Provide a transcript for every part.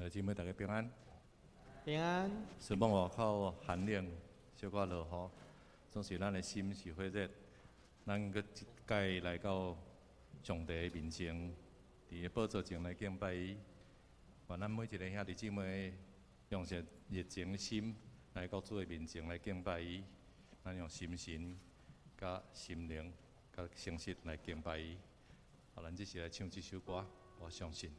兄姊妹大家平安。平安。虽讲外口寒冷，小可落雨，总是咱的心是火热。咱阁一摆来到上帝的面前，伫个宝座前来敬拜伊。愿咱每一个兄弟姊妹用一个热情的心来到主的面前来敬拜伊。咱用心神、佮心灵、佮诚实来敬拜伊。好，咱这时来唱这首歌，我相信。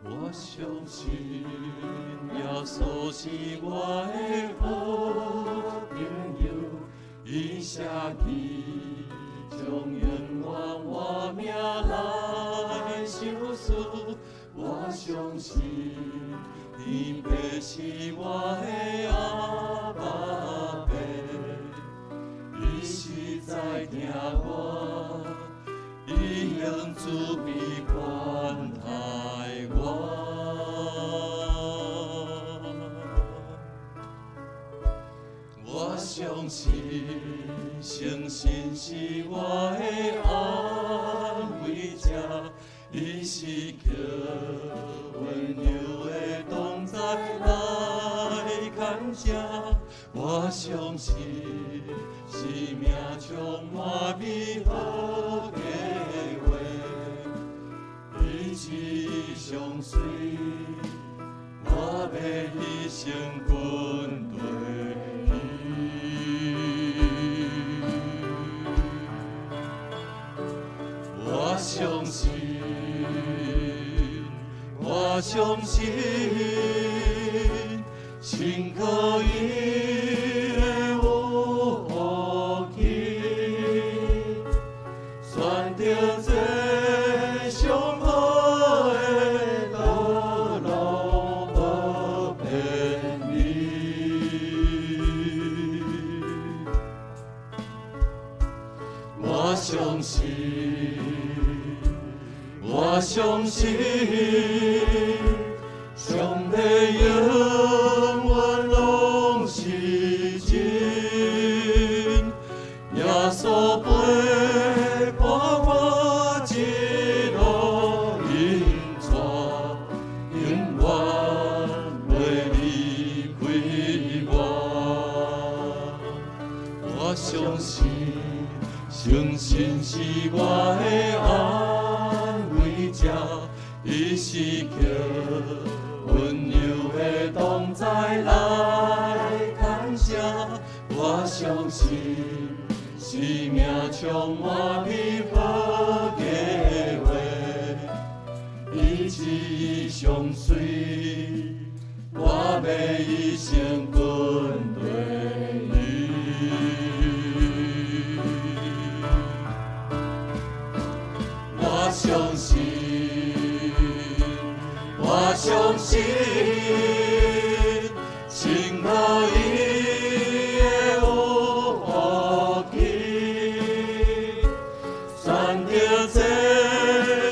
我相信耶稣是我的好朋友，伊写去将永远我命来相思。我相信天父是我的阿爸父，伊实在疼我，伊用慈悲款待我。我相信圣神是我的安慰者，伊时刻温柔的同在来牵引。我相信生命充满美好计划，伊旨意相随，我欲一生跟缀伊。我相信，我相信，信靠伊的有福气，选择这上好的道路，无偏离。我相信，我相信，上帝永远拢是真，耶稣陪伴我一路引带，永远袂离开我。我相信，圣神是我的安慰者，伊时刻温柔的同在来牵引。我相信，生命充满美好计划，伊旨意相随，我欲一生跟缀伊。我相信，我相信，信靠伊的有福气，选择这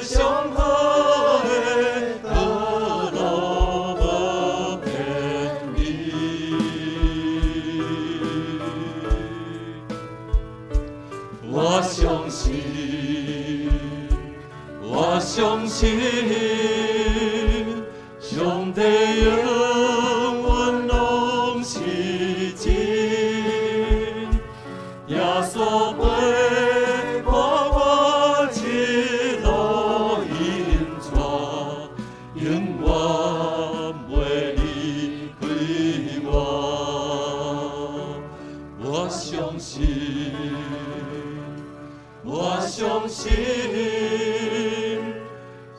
上好的道路，无偏离。我相信，我相信，上帝永远拢是真，耶稣陪伴我一路引带，永远袂离开我。我相信，我相信，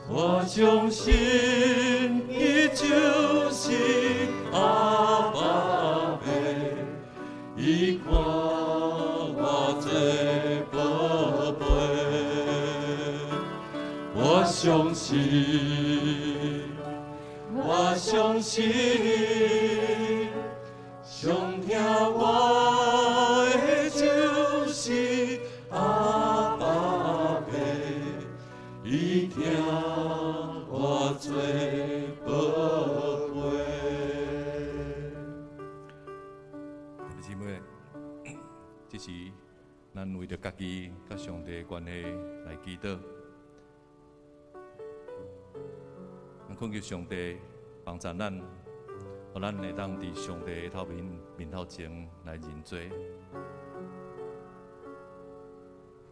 我相信，伊就是阿爸父，伊看我做宝贝。我相信，我相信，上疼我的就是阿爸父，伊疼這時咱為著家己佮上帝的關係來祈禱。咱懇求上帝幫助咱，予咱會當佇上帝的頭面面頭前來認罪。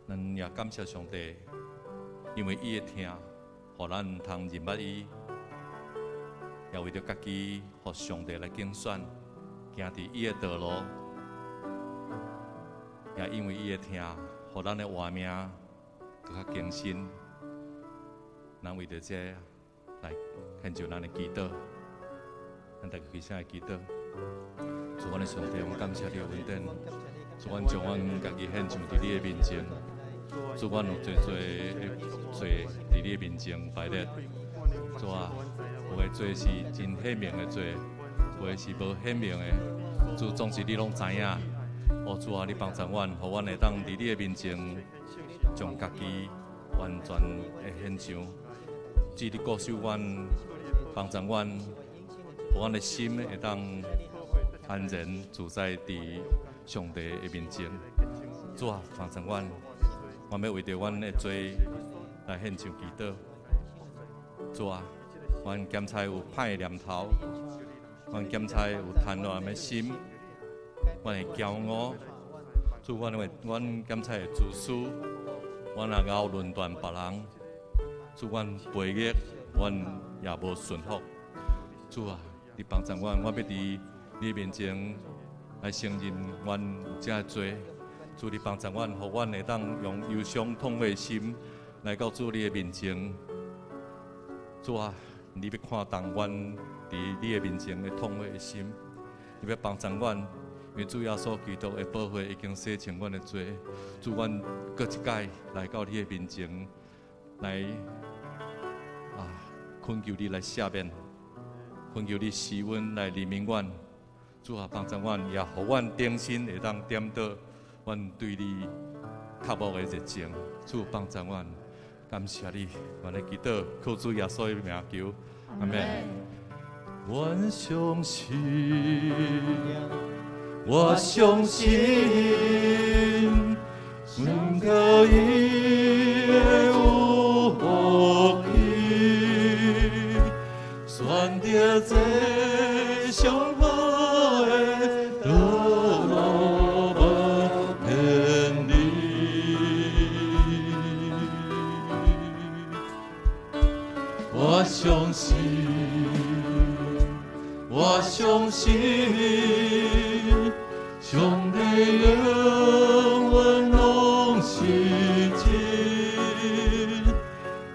咱也感謝上帝，因為伊的疼，予咱毋通認捌伊，也為著家己，予上帝來揀選，行佇伊的道路，也因為伊的疼，予咱的活命閣較艱辛。咱為著這來獻上咱的祈禱，咱大家開聲來祈禱。主，阮的上帝，阮感謝你的恩典。主，阮將阮家己獻上佇你的面前。主，阮有濟濟的罪佇你的面前擺列。主啊，有的罪是真顯明的罪，有的是無顯明的。主，總是你攏知影。哦，主啊，你幫助阮，予阮會當佇你的面前將家己完全的獻上。主，你顧守阮，幫助阮，予阮的心會當安然自在佇上帝的面前。主啊，幫助阮，阮欲為著阮的罪來獻上祈禱。主啊，阮檢查有歹的念頭，阮檢查有貪婪的心，阮會驕傲。主，阮會阮檢查會自私，阮也𠢕論斷別人。主，阮背逆，阮也無順服。主啊，你幫助阮，我欲佇你面前來承認阮有這个罪。主，你幫助阮，予阮會當用憂傷痛悔的心來到主你的面前。主啊，你欲看重阮佇你的面前的痛悔的心，你欲幫助阮，因為主耶穌基督的寶血已經洗淨阮的罪。主，阮閣一擺來到你的面前，來啊，懇求你來赦免，懇求你施恩來憐憫阮。主啊，幫助阮，也予阮重新會當點著阮對你渴慕的熱情。主幫助阮，感謝你，阮的祈禱靠主耶穌的名求，阿們。阮相信，我相信，毋過伊會有福氣，選擇這上好的道路，無偏離。我相信，我相信，上帝永遠攏是真，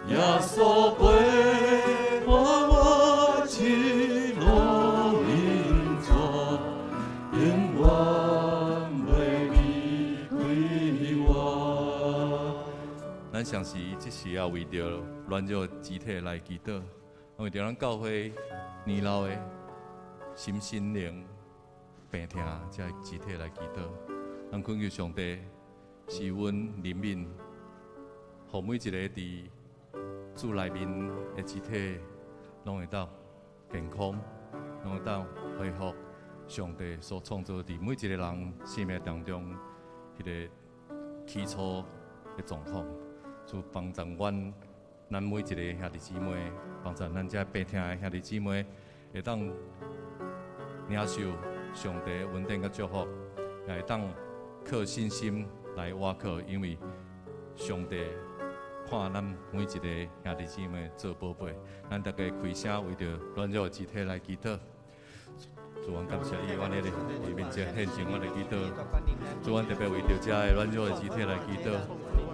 耶穌陪伴我一路行走，永遠袂離開我。咱相信這時啊，為著軟弱肢體來祈禱，為著咱教會年老的心身靈病痛這肢體來祈禱。咱懇求上帝施恩憐憫，予每一个佇主內面的肢體，攏會當健康，攏會當恢復上帝所創造佇每一个人生命當中彼个起初的狀況。主幫助阮，咱每一个兄弟姊妹，幫助咱這病痛的兄弟姊妹，會當領受上帝的恩典佮祝福，也會當靠信心來倚靠，因為上帝看咱每一個兄弟姊妹做寶貝，咱大家開聲為著軟弱的肢體來祈禱。主，阮感謝你，阮咧佇面前獻上阮的祈禱。主，阮特別為著這个軟弱的肢體來祈禱。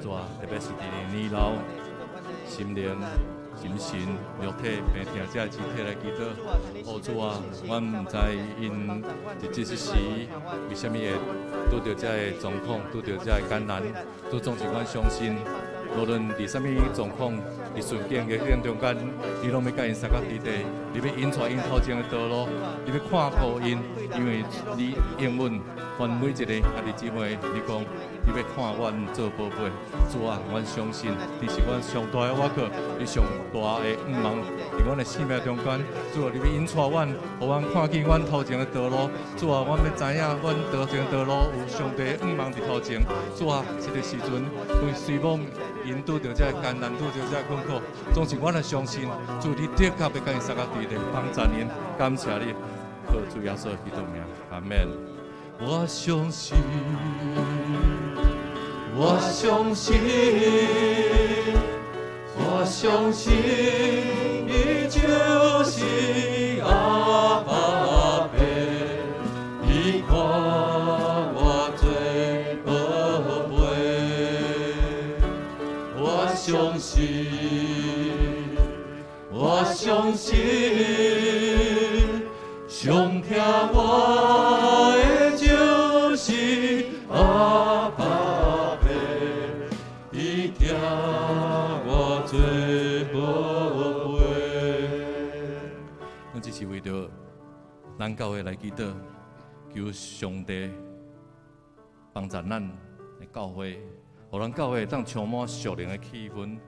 主啊，特別是佇年老、心靈、心神、肉體病痛這个肢體來祈禱。哦，主啊，阮毋知𪜶佇這時為啥物會拄著這个狀況，拄著這个艱難。主，總是阮相信，無論佇啥物狀況，佇順境逆境中間，你攏欲佮𪜶相佮佇地，你欲引帶𪜶頭前的道路，你欲看顧𪜶，因為你永遠看阮每一个兄弟姊妹，你讲你欲看阮做寶貝，主啊，阮相信你是阮上大的倚靠，你上大的向望，佇阮的生命中間，主啊，你欲引帶阮，予阮看見阮頭前的道路，主啊，阮欲知影阮頭前的道路有上帝的向望佇頭前，主啊，這个時陣，雖罔𪜶拄著這个艱難，拄著這个困苦，總是阮來相信，主你的確欲共𪜶相佮佇咧幫助𪜶，感謝你，靠主耶穌基督名，阿們。我相信，我相信，我相信，伊就是阿爸父，伊看我做寶貝。我相信，我相信，上疼我的就是阿爸父，伊疼我做寶貝。咱這是為著咱教會來祈禱，求上帝幫助咱的教會，予咱教會會當充滿屬靈的氣氛，予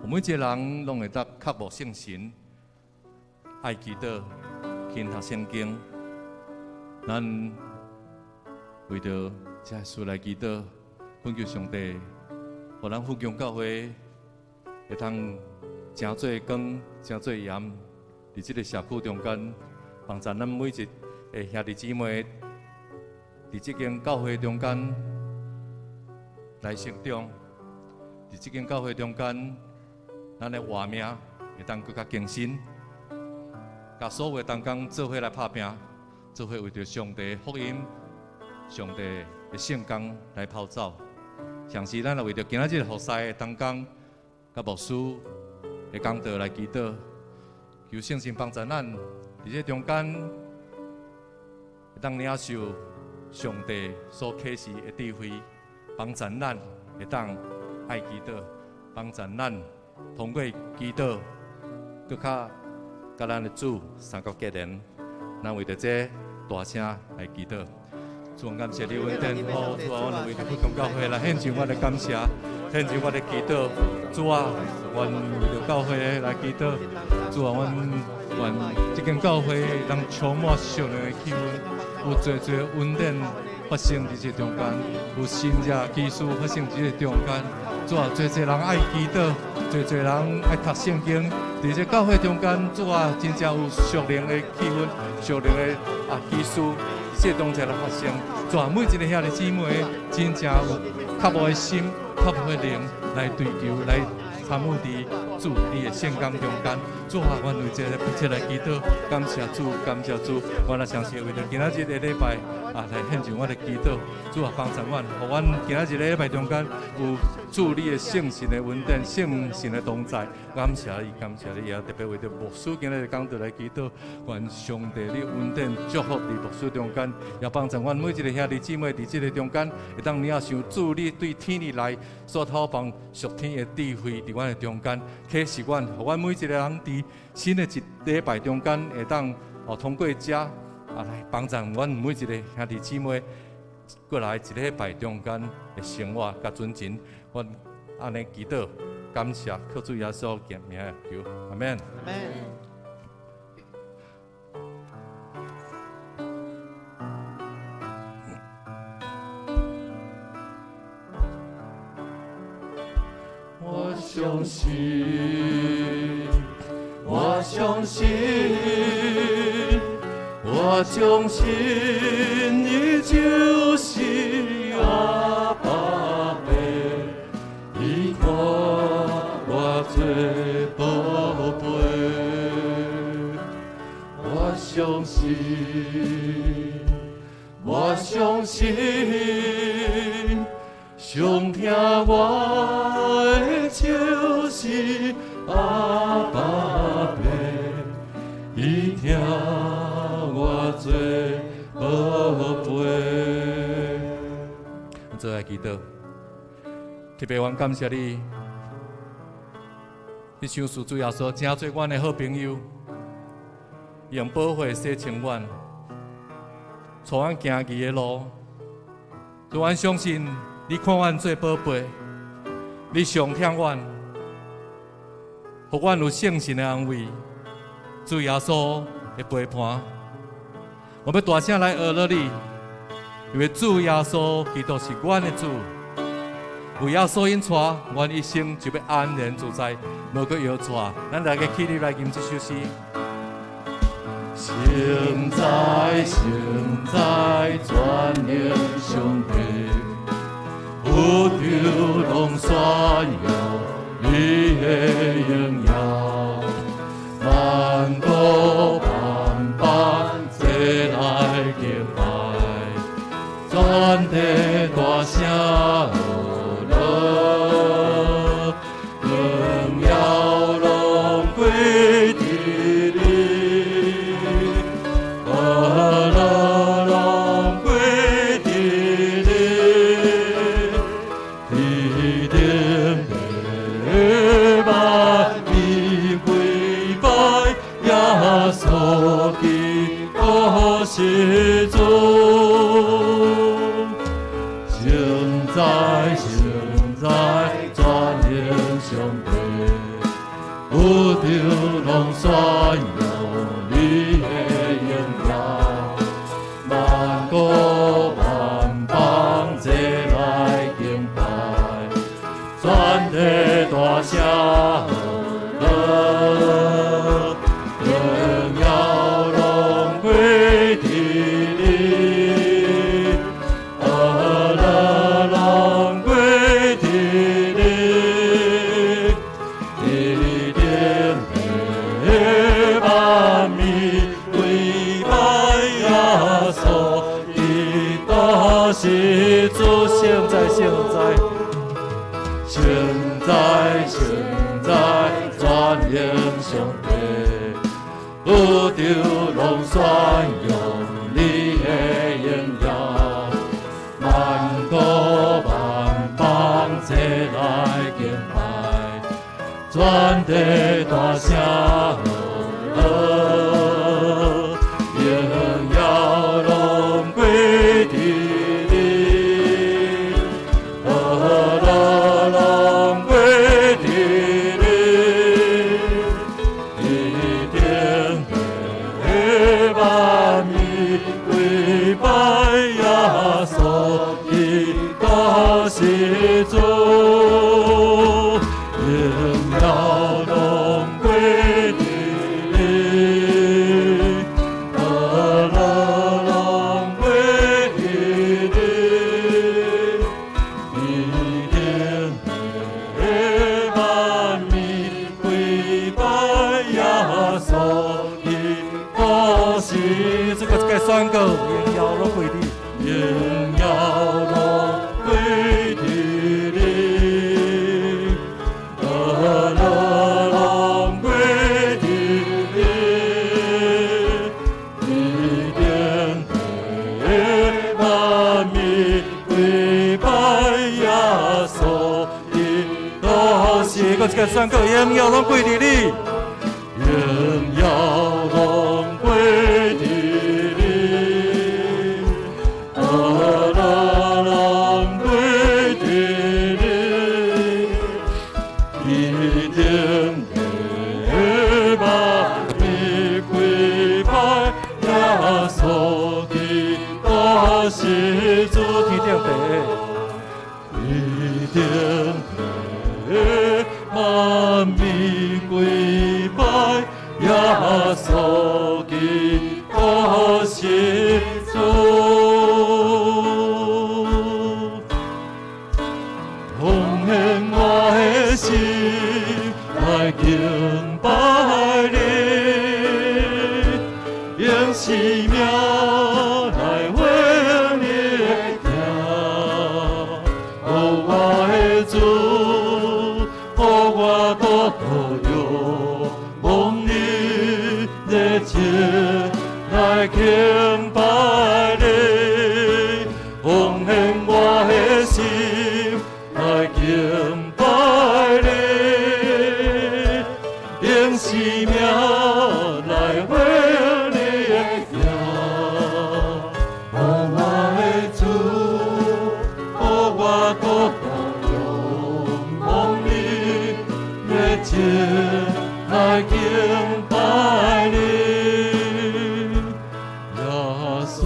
每一个人攏會當渴慕聖神，愛祈禱，勤讀聖經。咱為著這事來祈禱，懇求上帝，予咱福強教會會當成做光，成做鹽，佇這个社區中間，幫助咱每一个兄弟姊妹，佇這間教會中間來成長，佇這間教會中間，咱的活命會當閣較更新，共所有的同工做伙來拍拚，做伙為著上帝福音、上帝的聖工來跑走。同時，咱也為著今仔日服侍的同工、佮牧師的講道來祈禱，求聖神幫助咱佇這中間會當領受上帝所啟示的智慧，幫助咱會當愛祈禱，幫助咱通過祈禱，閣較佮咱的主相佮結連。咱為著這大聲來祈禱。主，感謝你恩典，哦，主啊，阮為著福強教會來獻上阮的感謝，獻上阮的祈禱。主啊，阮為著教會來祈禱。主啊，阮願這間教會當充滿屬靈的氣氛，有濟濟恩典發生佇這中間，有神蹟奇事發生佇這中間。主啊，濟濟人愛祈禱，濟濟人愛讀聖經，佇這教會中間，主啊，真正有屬靈的氣氛，屬靈的啊奇事佇這中間來發生。主啊，每一个兄弟姊妹真正有渴慕的心、渴慕的靈來追求、來參與佇主你的聖工中間。主啊，阮為這个迫切來祈禱，感謝主，感謝主。阮也相信為著今仔日的禮拜啊，來獻上阮的祈禱。主啊，幫助阮，予阮今仔日禮拜中間有主你的聖神的恩典、聖神的同在。感謝你，感謝你，也特別為著牧師今仔日講道來祈禱，願上帝你恩典祝福佇牧師中間，也幫助阮每一个兄弟姊妹佇這个中間，會當領受主你對天而來所透放屬天的智慧，佇阮的中間啟示阮，予阮每一个人佇新的一禮拜中間，會當哦通過這啊來幫助阮每一个兄弟姊妹過來一禮拜中間的生活佮尊敬。阮按呢祈禱，感謝靠主耶穌的名求，阿們。阿們。我相信，我相信，我相信伊就是阿爸父，伊看我做寶貝。我相信，我相信，上疼我的就是阿爸父，伊疼我做寶貝。做來祈禱，特別阮感謝你，你賞賜主耶穌，成做阮的好朋友，用寶血洗清阮，帶阮行義的路，主，阮相信你看阮做寶貝，你上疼阮，予阮有聖神的安慰，主耶穌的陪伴。我欲大聲來呵咾你，因為主耶穌基督是阮的主，有耶穌引帶，阮一生就欲安然自在，無閣搖掣。咱來個起立來吟這首詩。聖哉，聖哉，全能上帝，宇宙攏宣揚你的榮耀，萬國萬邦齊來敬拜，全地大聲呵咾，榮耀攏歸佇你，呵咾攏歸佇你，天頂地萬民跪拜耶穌基督是主。聖哉，聖哉，全能上帝，宇宙攏宣揚你的榮耀，萬國萬邦齊來敬拜，全地大聲呵咾，榮耀攏歸佇你，呵咾攏歸佇你，天頂地萬民跪拜耶穌基督是主，聖哉，聖哉，聖哉，聖哉，全能上帝，宇宙攏宣揚你的榮耀，萬國萬邦齊來敬拜，全地大聲呵咾，榮耀攏歸佇你，呵咾攏歸佇你，天頂地萬民跪拜耶穌基督是主，榮耀攏歸佇你，呵咾攏歸佇你，天頂地萬民跪拜耶穌基督是主，這個宣告，榮耀攏歸你，榮耀攏歸佇你，呵咾攏歸佇你，天頂地萬民跪拜耶穌基督是，閣一個宣告，榮耀攏歸佇你，榮耀攏歸佇你，呵咾攏歸佇你，天頂地萬民跪拜耶穌基督是主，天頂地，天頂地萬民跪拜耶穌基督是主。奉獻我的心來敬拜你，用生命來回應你的疼，哦，我的主，予我獨獨仰望你熱情來敬拜你，奉獻我的心來敬拜你，用生命來回應你的疼，哦，我的主，我倒仰望你，热情來敬拜你。耶穌，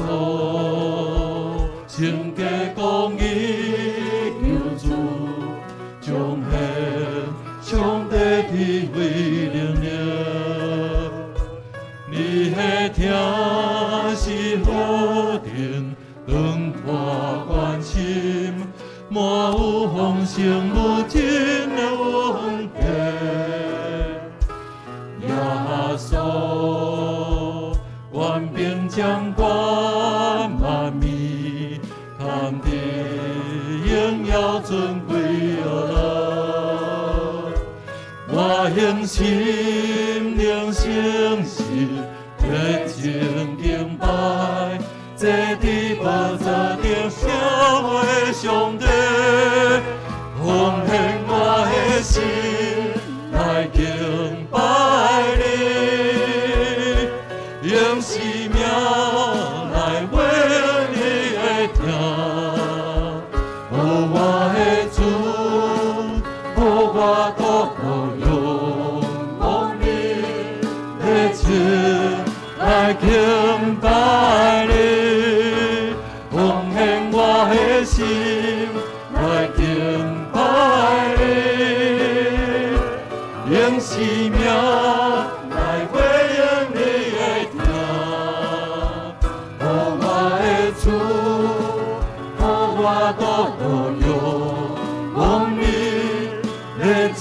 聖潔公義救主，彰顯上帝智慧能力。你的疼是何等廣闊關深，滿有豐盛無盡的恩典。耶穌，權柄掌管萬民，堪得榮耀尊貴樂。我用心靈誠實，熱情敬拜，坐佇寶座頂聖的上帝，奉獻我的心來敬拜你，用生命來回應你的疼。哦，我的主，予我倒仰望你，熱情來敬拜你，奉獻我的心來敬拜你，用生命來回應你的疼。哦，我的主，予我倒仰望你，熱情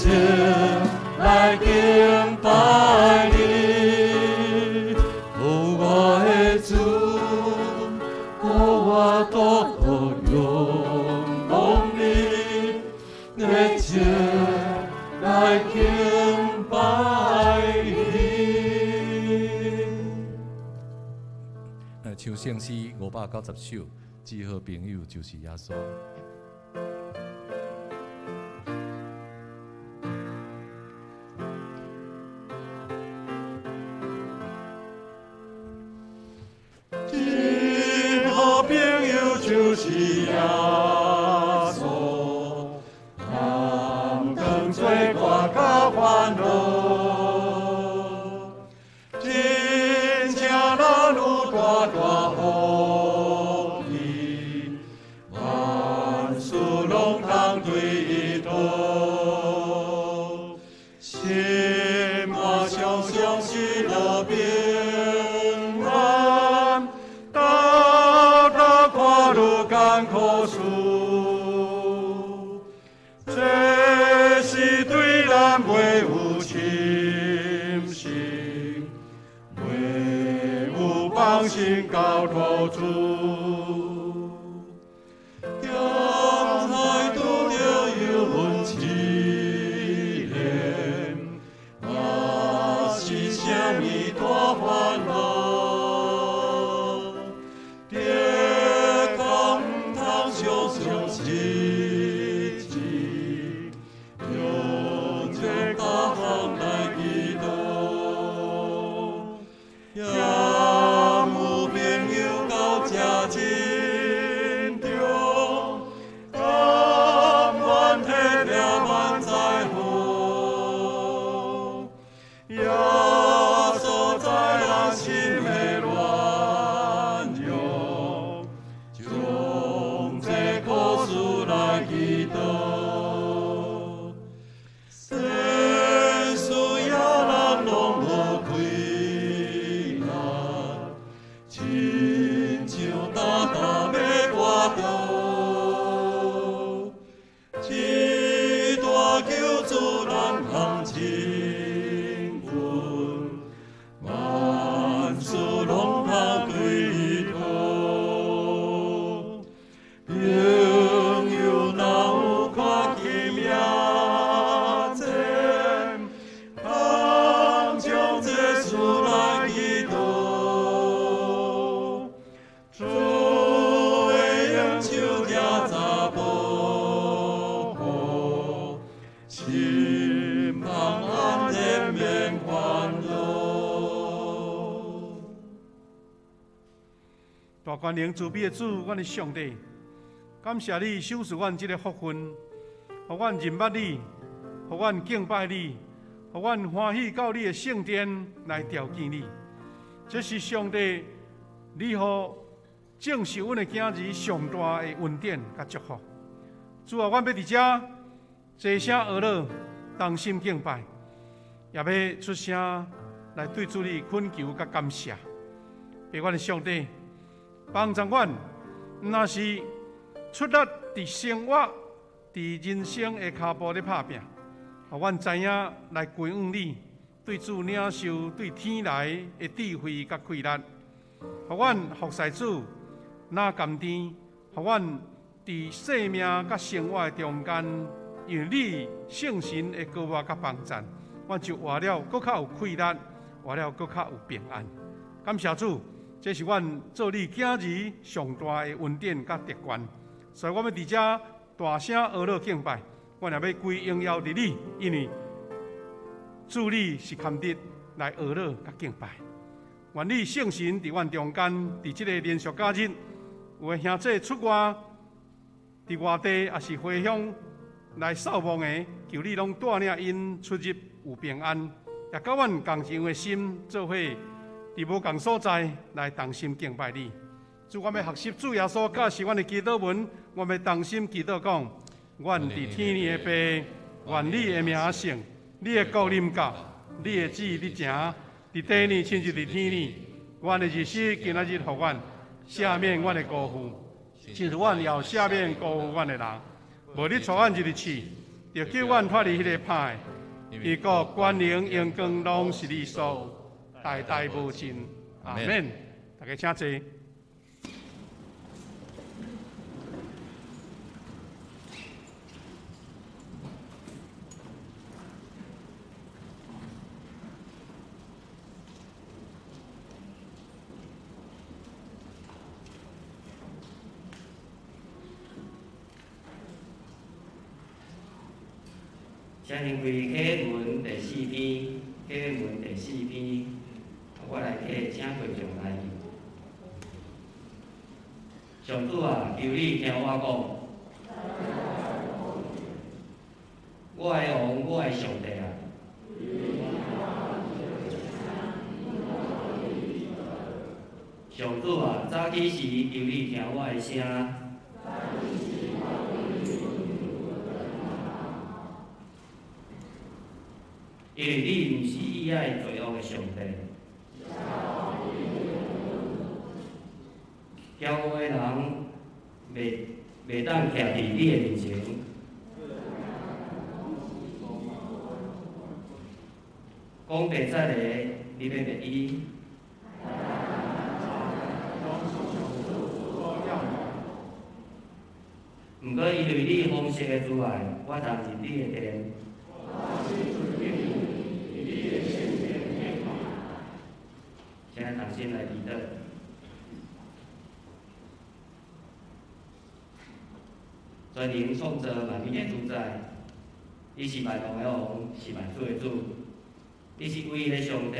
來敬拜你。哦，我的主，予我倒仰望你，熱情來敬拜你。來唱聖詩590首，至好朋友就是耶穌。至好朋友就是耶穌，擔當罪過佮煩惱，真正咱有大大福氣，萬事攏通對伊討，心肝常常喜樂平安，沓沓看愈艱苦事，這是對咱袂有侵蝕，袂有放心交託主。踮海拄著油溫試煉，若是啥物大煩惱，的確毋通常常失志，用這大項來祈禱。也有朋友到這珍重，甘願體貼萬災禍。耶穌知咱心的軟弱，將這苦事來祈禱。世事也咱攏無氣力，親像擔擔欲跋倒。這大救主咱通親近，萬事攏通對伊討。朋友若有看見命賤，通將這事來祈禱。主的恩手舉早保護，心茫安然免煩惱。大權能慈悲的主，阮的上帝，感謝你賞賜阮這个福分，予阮認捌你，予阮敬拜你，予阮歡喜到你的聖殿來朝見你。這是上帝，你予正是阮的囝兒上大的恩典佮祝福。主啊，阮欲佇遮齊聲呵咾，同心敬拜，也欲出聲來對主你懇求佮感謝。父阮的上帝，幫助阮，毋若是出力佇生活、佇人生的跤步咧拍拚，予阮知影來歸向你，對主領受對天來的智慧佮氣力，予阮服侍主，若甘甜，予阮佇生命佮生活的中間，因為你聖神的膏抹佮幫贊，阮就活了閣較有氣力，活了閣較有平安。感謝主，這是阮做你囝兒上大的恩典佮特權，所以我欲佇遮大聲呵咾敬拜，阮也欲歸榮耀佇你，因為主你是堪得來呵咾佮敬拜。願你聖神佇阮中間，佇這个連續假日，有的兄弟出外，佇外地抑是回鄉來掃墓的，求你攏帶領𪜶出入有平安，也佮阮仝樣的心做伙，佇無仝所在來同心敬拜你。主，我欲學習主耶穌教示阮的祈禱文，我欲同心祈禱講：阮佇天的父，願你的名聖，你的國臨到，你的旨意行，佇地呢親像佇天呢。阮的日食今仔日予阮，赦免阮的辜負，親像阮也有赦免辜負阮的人。無你帶阮入去試，著救阮脫離彼个歹的。伊國權能榮光攏是你所有，代代無盡。阿們。大家請坐。請翻開啟文第四篇，啟文第四篇，我來替請會眾來。上主啊，求你聽我講。我的王，我的上帝啊！上主啊，早起時求你聽我的聲。因為你毋是喜愛罪惡的上帝。驕傲的人袂當徛佇你的面前。講白賊的，你欲滅伊。毋過因為你豐盛的慈愛，我通入你的殿。請同心來祈禱。全能創造萬物的主宰，你是萬王的王，是萬主的主，你是唯一的上帝，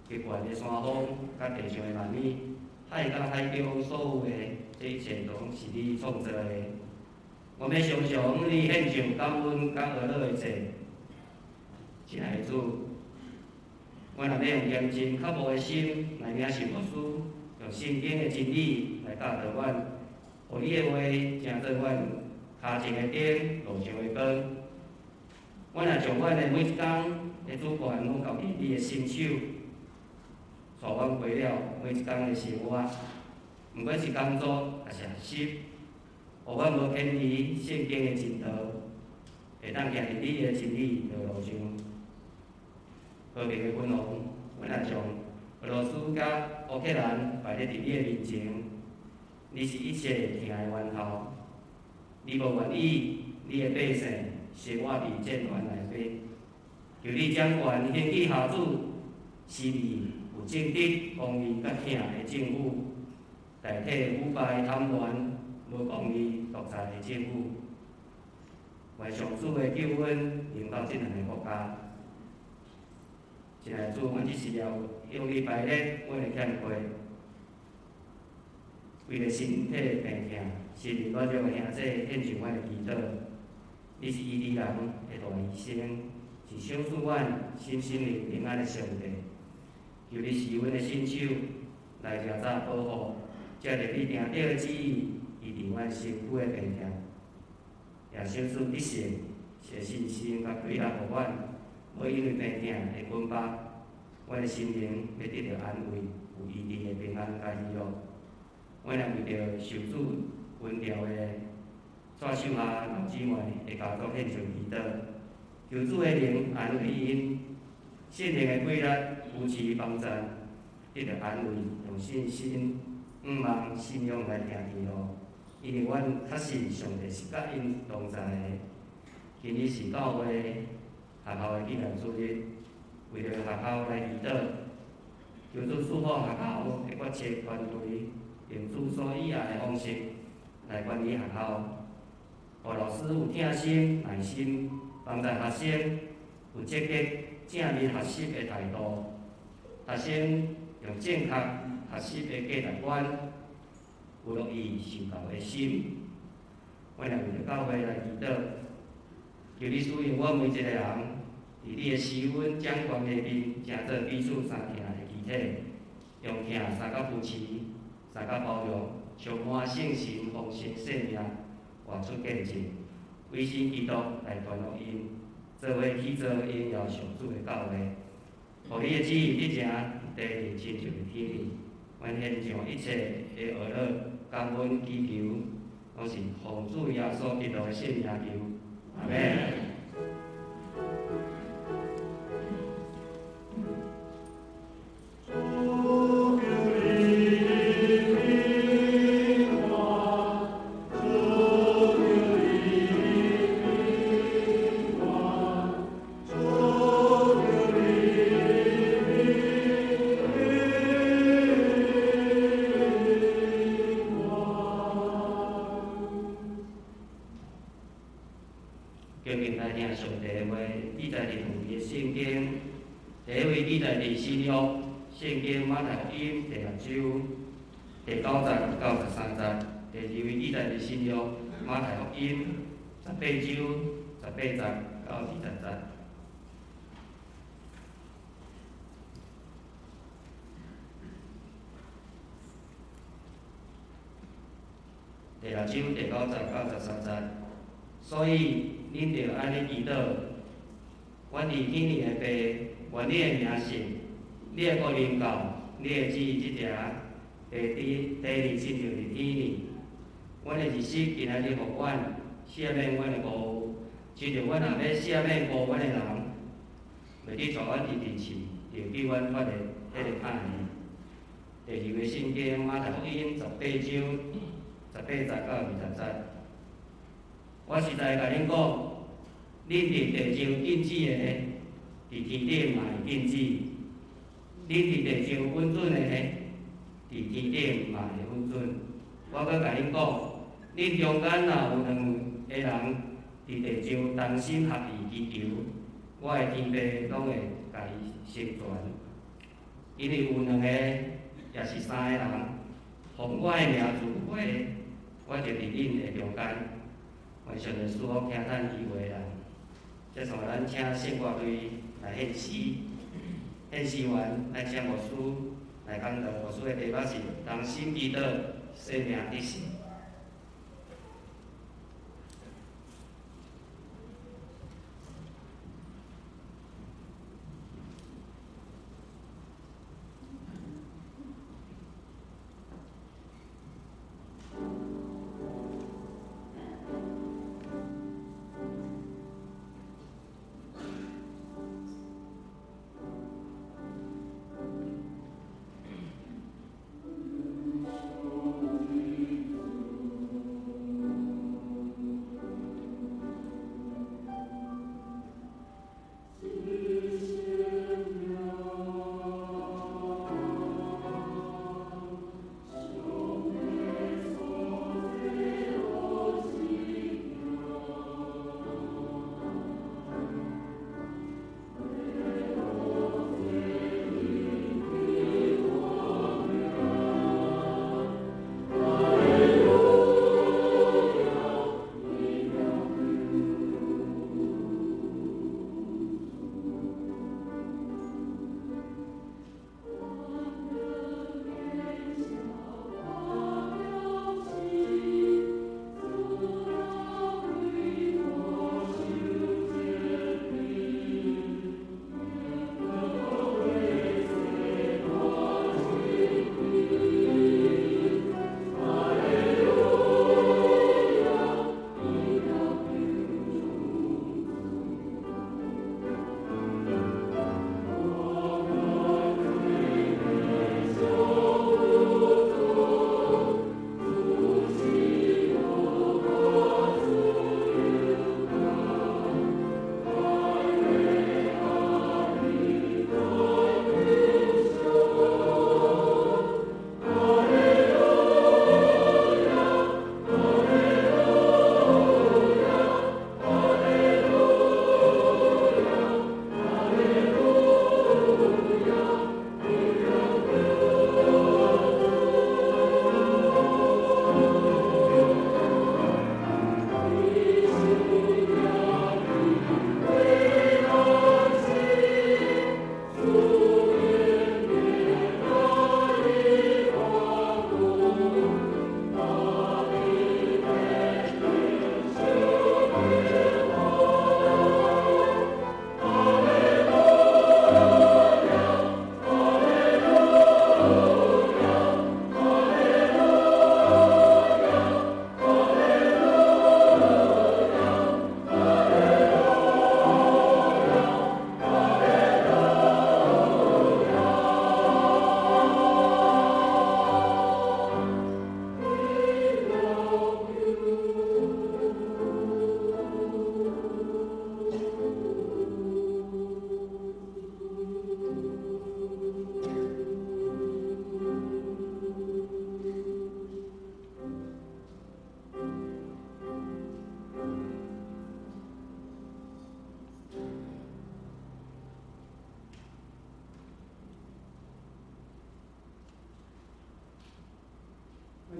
極懸的山峰，佮地上的萬物，海佮海中所有的，這一切攏是你創造的。我欲常常你獻上感恩佮呵咾的祭，親愛的主，阮若欲用虔誠渴慕的心來領受牧師，用聖經的真理來教導阮，予你的話成做阮跤前的燈，路上的光。阮若將阮的每一工的主權攏交佇你的心手，帶阮過了每一工的生活，毋管是工作抑是學習，予阮無偏離聖經的真道，會當行佇你的真理道路上。和平的君王，阮也將俄羅斯佮烏克蘭擺佇你的面前，你是一切疼的源頭，你無願意你的百姓生活佇戰亂內底，求你掌權興起下主，是你有正直、公義佮疼的政府，代替腐敗、貪亂、無公義、獨裁的政府。願上主的救恩臨到這兩个國家。親愛的主，阮只是要用你排列阮的欠缺，为著身體病痛、心靈軟弱的兄弟獻上阮的祈禱。你是醫治人的大醫生，是賞賜阮身心靈平安的上帝。求你施阮的聖手來查查保護，藉著你定得的旨意，醫治阮身軀的病痛，也賞賜得勝的信心佮氣力予阮，無因為病痛會捆綁，阮的心靈欲得著安慰，有醫治的平安佮喜樂。阮也為著受主恩召的蔡秀霞老姊妹的家族獻上祈禱，求主的靈安慰𪜶，聖靈的氣力扶持幫贊，得著安慰，用信心、向望、信仰來行天路。因為阮確信上帝是佮𪜶同在的。今日是教會學校的紀念主日，為著學校來祈禱，求主賜福學校的決策團隊，用主所喜愛的方式來管理學校，予老師有疼心、耐心，幫助學生有積極正面學習的態度，學生用正確學習的價值觀，有樂意受教的心。阮也為著教會來祈禱，求你使用阮每一個人，佇你的施恩掌權下面，成做彼此相疼的肢體，用疼相佮扶持，相佮包容，充滿聖神豐盛生命，活出見證，委身基督來傳福音，做伙去做榮耀上主的教會。予你的旨意得成地親像佇天頂。阮獻上一切的懊惱、感恩、祈求，攏是奉主耶穌基督的聖名求。阿們。主求你平安，主求你平安，主求你平安。恭敬來聽上帝的話，記載佇舊約聖經，第一位記載佇新約聖經馬太福音第六章第九節到十三節；第二位記載佇新約馬太福音18章18節到20節。第六章第九節到十三節，所以恁著按呢祈禱：阮佇天頂的父，願你的名聖，你的國臨到，你的旨意執行，地佇地裡親像佇天頂。阮的日食今仔日予阮，赦免阮的過誤，親像阮若欲赦免過阮的人，袂得帶阮佇佇試，著救阮脫離彼个歹的。第二个聖經馬太福音18章18節到20節。我實在共恁講，恁佇地上禁止的，佇天頂嘛會禁止；恁佇地上允准的，佇天頂嘛會允准。我閣共恁講，恁中間若有兩个人佇地上同心合意祈求，我的天父攏會共伊成全。因為有兩个，抑是三個人，奉我的名聚會，我就佇恁的中間。願上帝賜福聽咱伊話的人。接續咱請聖歌隊來獻詩，獻詩完，咱請牧師來講道。牧師的題目是同心祈禱，生命得勝。主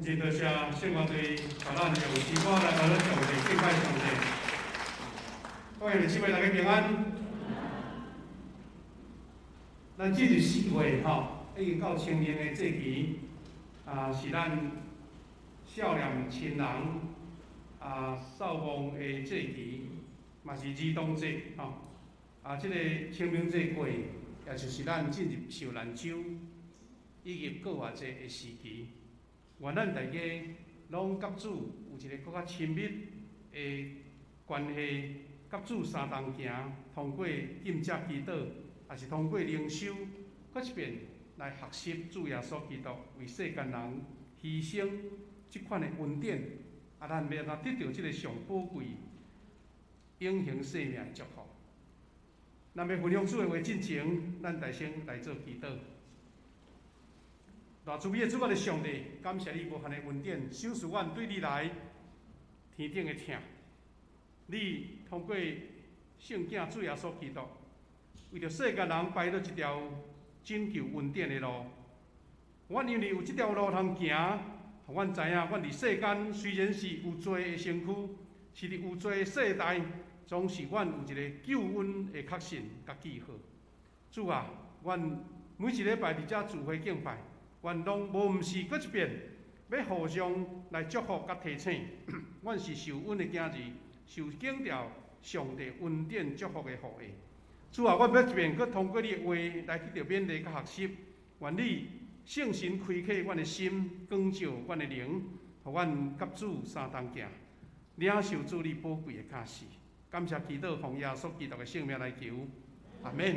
真多謝聖樂隊，予咱用詩歌來學咱上帝敬拜上帝。各位弟兄姊妹，大家平安。咱進入4月吼，已經到清明的節期，啊，是咱少年親人啊掃墓的節期，嘛是兒童節吼。啊，這個清明節過，也就是咱進入受難週以及復活節的時期。願咱大家攏佮主有一個閣較親密的關係，佮主相同行，通過禁食祈禱，抑是通過靈修，閣一遍來學習主耶穌基督為世間人犧牲這款的恩典，啊，咱欲按怎得著這個上寶貴永恆生命的祝福。咱欲分享主的話進前，咱大聲來做祈禱。大慈悲的主，我的上帝，感謝你無限的恩典，賞賜阮對你來天頂的疼。你通過聖囝主耶穌基督，為著世間人排咗一條拯救恩典的路。阮因為有這條路通行，予阮知影，阮佇世間雖然是有罪的身軀，是佇有罪的世代，總是阮有一个救恩的確信佮記號。主啊，阮每一禮拜佇遮聚會敬拜，阮攏無毋是閣一遍，欲互相來祝福佮提醒。阮是受恩的囝兒，受經著上帝恩典祝福的後裔。主啊，我欲一遍閣通過你的話來得著勉勵佮學習。願你聖神開啟阮的心，光照阮的靈，予阮佮主相同行，領受主你寶貴的教示。感謝祈禱，奉耶穌基督的聖名來求，阿們。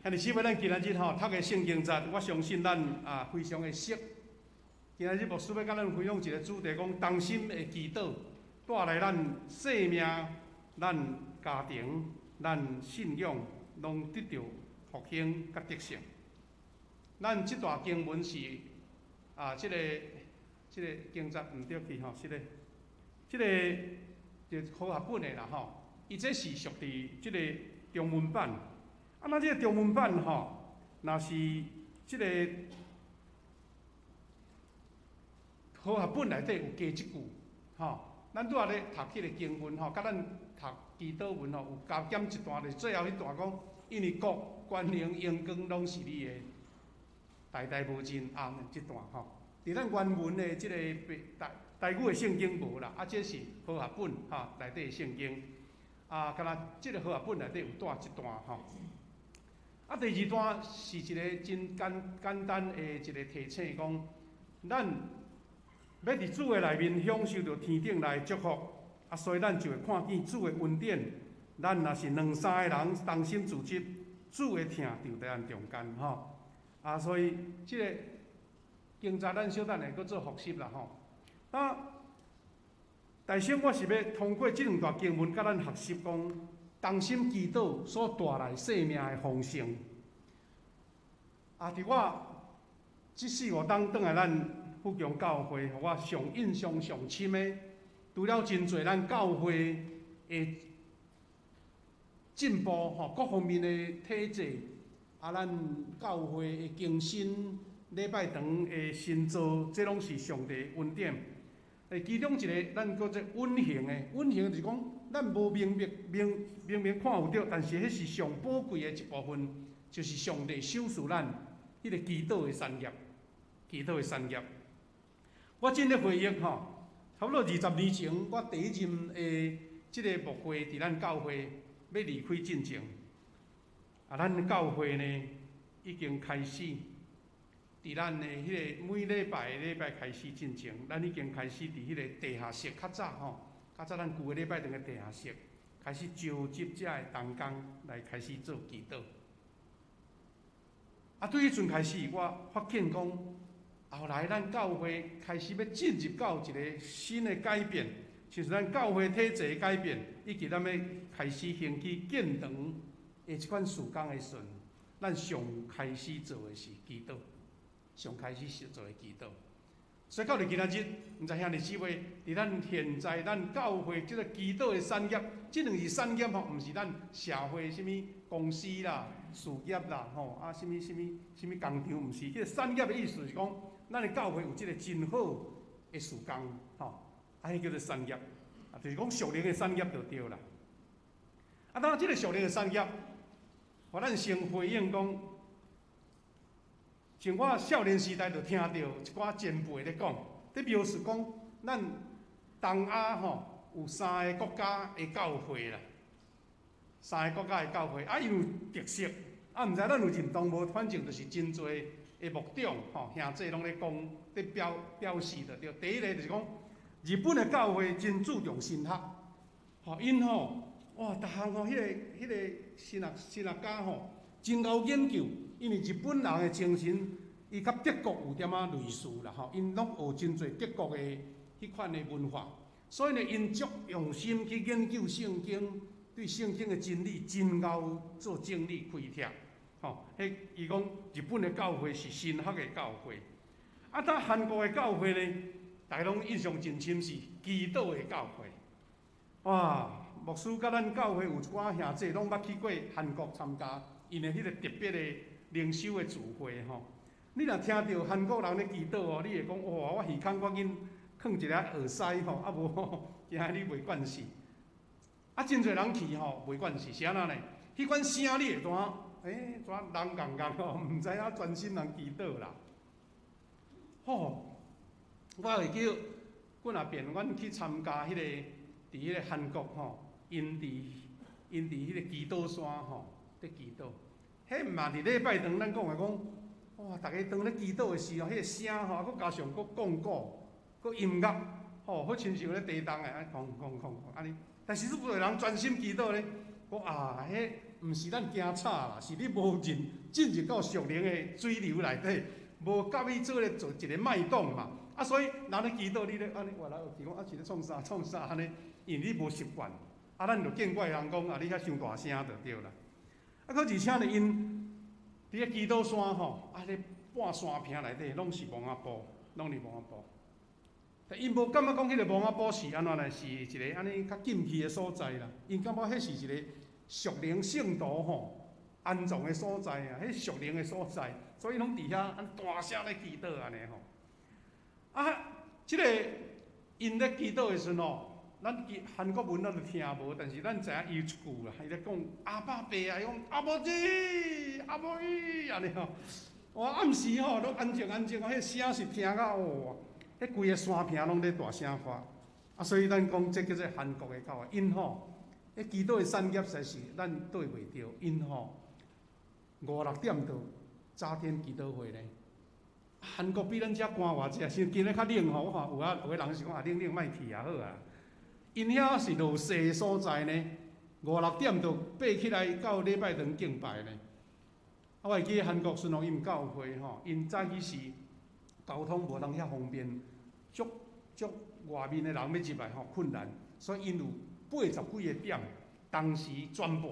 兄弟姊妹，咱今仔日吼讀的聖經節，我相信咱啊非常的熟。今仔日牧師欲佮咱分享一个主題，講同心的祈禱帶來咱生命、咱家庭、咱信仰，攏得著復興佮得勝。咱這段經文是啊，這個經節毋對去吼，是咧，這個就和合本的啦吼，伊這是屬佇這个中文版。啊，咱這个中文版吼，若是這个和合本內底有加一句，吼，咱拄仔咧讀彼个經文吼，佮咱讀祈禱文吼，有加減一段，就是最後彼段講，因為國、權能、榮光攏是你的，代代無盡，阿們，這段吼，佇咱原文的這个台台語的聖經無啦，啊，這是和合本吼內底的聖經，啊，敢若這个和合本內底有帶這段吼。啊，第二段是一个真簡簡單的一个提醒，講咱欲佇主的內面享受著天頂來的祝福，啊，所以咱就會看見主的恩典。咱若是兩三个人同心組織，主的疼就佇咱中間吼。啊，所以這个經節咱小等下閣做複習啦吼。啊，大先我是欲通過這兩段經文，佮咱學習講同心祈禱所帶來生命的豐盛。啊，佇我這四五冬轉來咱富強教會，予我上印象上深的，除了真濟咱教會的進步吼，各方面的體制，啊，咱教會的更新，禮拜堂的新造，這攏是上帝恩典。其中一个咱叫做隱形的，隱形就是講，咱無明白、明明明看有著，但是彼是上寶貴的一部分，就是上帝賞賜咱彼个祈禱的產業，祈禱的產業。我真咧回憶吼，差不多20年前，我第一任的這个牧會佇咱教會欲離開進前，啊，咱教會呢已經開始。佇咱的彼个每禮拜禮拜開始進前，咱已經開始佇彼个地下室較早吼，較早咱舊的禮拜堂的地下室開始召集遮的同工來開始做祈禱。啊，對彼陣開始，我發現講，後來咱教會開始欲進入到一个新的改變，就是咱教會體制的改變，以及咱欲開始興起建堂的這款事工的時陣，咱上開始做的是祈禱。上開始是做的祈禱，所以到佇今仔日，毋知兄弟姊妹，佇咱現在咱教會這个祈禱的產業，這兩是產業吼，毋是咱社會啥物公司啦、事業啦，吼啊，啥物啥物啥物工廠，毋是。這个產業的意思是講，咱的教會有這個真好的事工，吼，啊，彼叫做產業，啊，就是講屬靈的產業就對啦。啊，當這個屬靈的產業，予咱先回應講，像我少年時代就聽著一寡前輩咧講，咧描述講，咱東亞吼有三个國家的教會啦，三个國家的教會，啊，伊有特色，啊，毋知咱有認同無？反正就是真濟的牧長吼兄弟攏咧講，咧表示就對。第一个就是講，日本的教會真注重神學，吼，𪜶吼，哇，逐項吼，彼個神學家吼，真𠢕研究，因為日本人的精神，伊佮德國有點仔類似啦吼，𪜶攏學真濟德國的彼款的文化，所以呢，𪜶足用心去研究聖經，對聖經的真理真𠢕做整理開拓，吼。彼伊講日本的教會是神學的教會，啊，當韓國的教會呢，大家攏印象真深是祈禱的教會，哇！牧師佮咱教會有一寡兄弟攏捌去過韓國參加𪜶的彼個特別的靈修的聚會吼。你若聽著韓國人咧祈禱哦，你會講哇，我耳空趕緊囥一个耳塞吼，啊無吼，驚你袂慣勢。啊，真濟人去吼袂慣勢，是按怎呢？彼款聲你會怎？欸，怎人共共吼，毋知影專心人祈禱啦。吼，我會記幾若遍，阮去參加彼個佇彼個韓國吼，𪜶佇彼個祈禱山吼，佇祈禱。彼毋嘛佇禮拜堂，咱講的講，哇！逐家當咧祈禱的時候，彼個聲吼，閣加上閣講古，閣音樂，吼，好親像咧地動的，啊，哐哐哐按呢。但是愈濟人專心祈禱咧，講啊，彼毋是咱驚吵啦，是你無進入到屬靈的水流內底，無佮伊做咧做一個脈動嘛。啊，所以人咧祈禱，你咧按呢活來活去，講啊是咧創啥創啥按呢？因為你無習慣，啊，咱就見怪人講啊，你遐傷大聲就對啦。啊，閣而且呢，𪜶佇咧祈禱山吼，啊咧半山坪內底攏是墓仔布，攏是墓仔布。但𪜶無感覺講彼個墓仔布是按怎呢？是一個按呢較禁忌的所在啦。𪜶感覺彼是一個屬靈聖徒吼安葬的所在啊，彼屬靈的所在，所以攏佇遐按大聲咧祈禱按呢吼。啊，這個𪜶咧祈禱的時陣吼，咱韓國文咱就聽無，但是咱知影伊有一句啦，伊咧講阿爸爸啊，伊講아버지 아버지按呢吼。哇，暗時吼攏安靜安靜，彼聲是聽到哇，彼規个山坪攏咧大聲發。啊，所以咱講這叫做韓國的教會，𪜶吼，彼祈禱的產業實在是咱對袂著，𪜶吼五六點就早天祈禱會咧。韓國比咱遮寒偌濟，像今日較冷吼，我看有啊，有的人是講啊冷冷莫去也好啊。𪜶遐是落雪的所在呢，五六點就爬起來到禮拜堂敬拜呢。啊，我會記韓國順福𪜶教會吼，𪜶早起時交通無通遐方便，足足外面的人欲入來吼困難，所以𪜶有八十幾个點，同時轉播，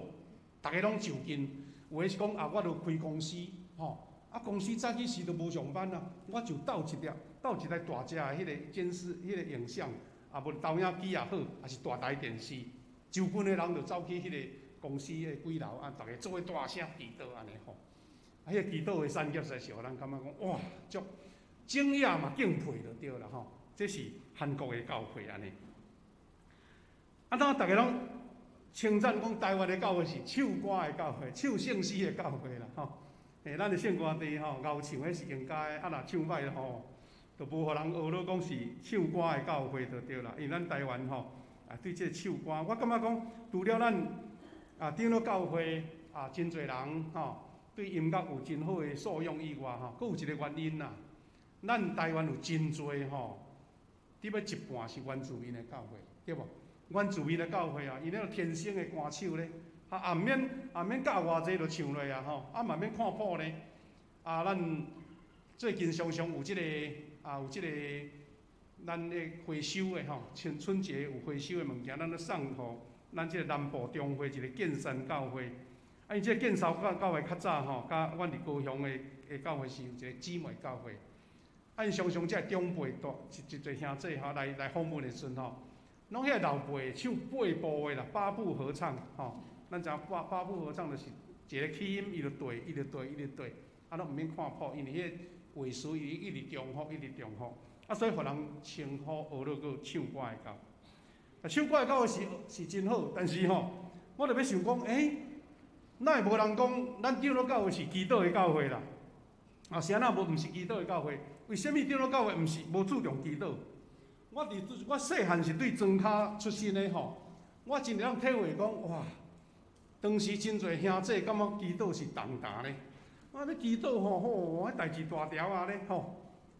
逐家攏就近。有的是講啊，我著開公司吼，啊公司早起時都無上班啊，我就鬥一粒，鬥一台大隻的彼個監視、彼個影像。啊，無投影機也好，抑是大台電視，就近的人就走去彼個公司的幾樓啊，逐家做伙大聲祈禱按呢吼。啊，彼個祈禱的產業實在是予人感覺講哇，足驚訝嘛敬佩就對啦吼。這是韓國的教會按呢。啊，當逐家攏稱讚講台灣的教會是唱歌的教會，唱聖詩的教會啦吼。欸，咱的聖歌隊吼，𠢕唱彼是應該，啊若唱歹吼，就無予人學咧講是唱歌的教會就對啦。因為咱台灣吼，啊對這個唱歌，我感覺講除了咱啊長老教會啊真濟人吼對音樂有真好的素養以外吼，閣有一個原因啦。咱台灣有真濟吼，得欲一半是原住民的教會，對無？原住民的教會啊，𪜶彼個天生的歌手咧，啊，也毋免教偌濟就唱落啊吼，啊嘛免看譜咧。啊，咱最近常常有這個啊，有這個咱的回收的吼，像春節有回收的物件，咱咧送予咱這個南部中會一個建山教會。啊，𪜶這個建山教會較早吼，佮阮佇高雄的教會是有一個姊妹教會。啊，𪜶常常這個長輩大一一濟兄弟吼來訪問的時陣吼，攏彼个老輩唱八部的啦，八部合唱吼。咱知影八部合唱就是一個起音，伊就對，伊就對，伊就對，啊，攏毋免看譜，因為彼個话术伊一直重複，一直重複，啊，所以予人稱呼呵咾閣唱歌的狗。啊，唱歌的狗是是真好，但是吼，我就欲想講，欸，哪會無人講咱長老教會是祈禱的教會啦？啊，是按怎無毋是祈禱的教會？為啥物長老教會毋是無注重祈禱？我佇我細漢是對莊跤出身的吼，我真會當體會講，哇，當時真濟兄弟感覺祈禱是重擔咧。啊，咧祈禱吼，吼，彼代誌大條啊咧吼，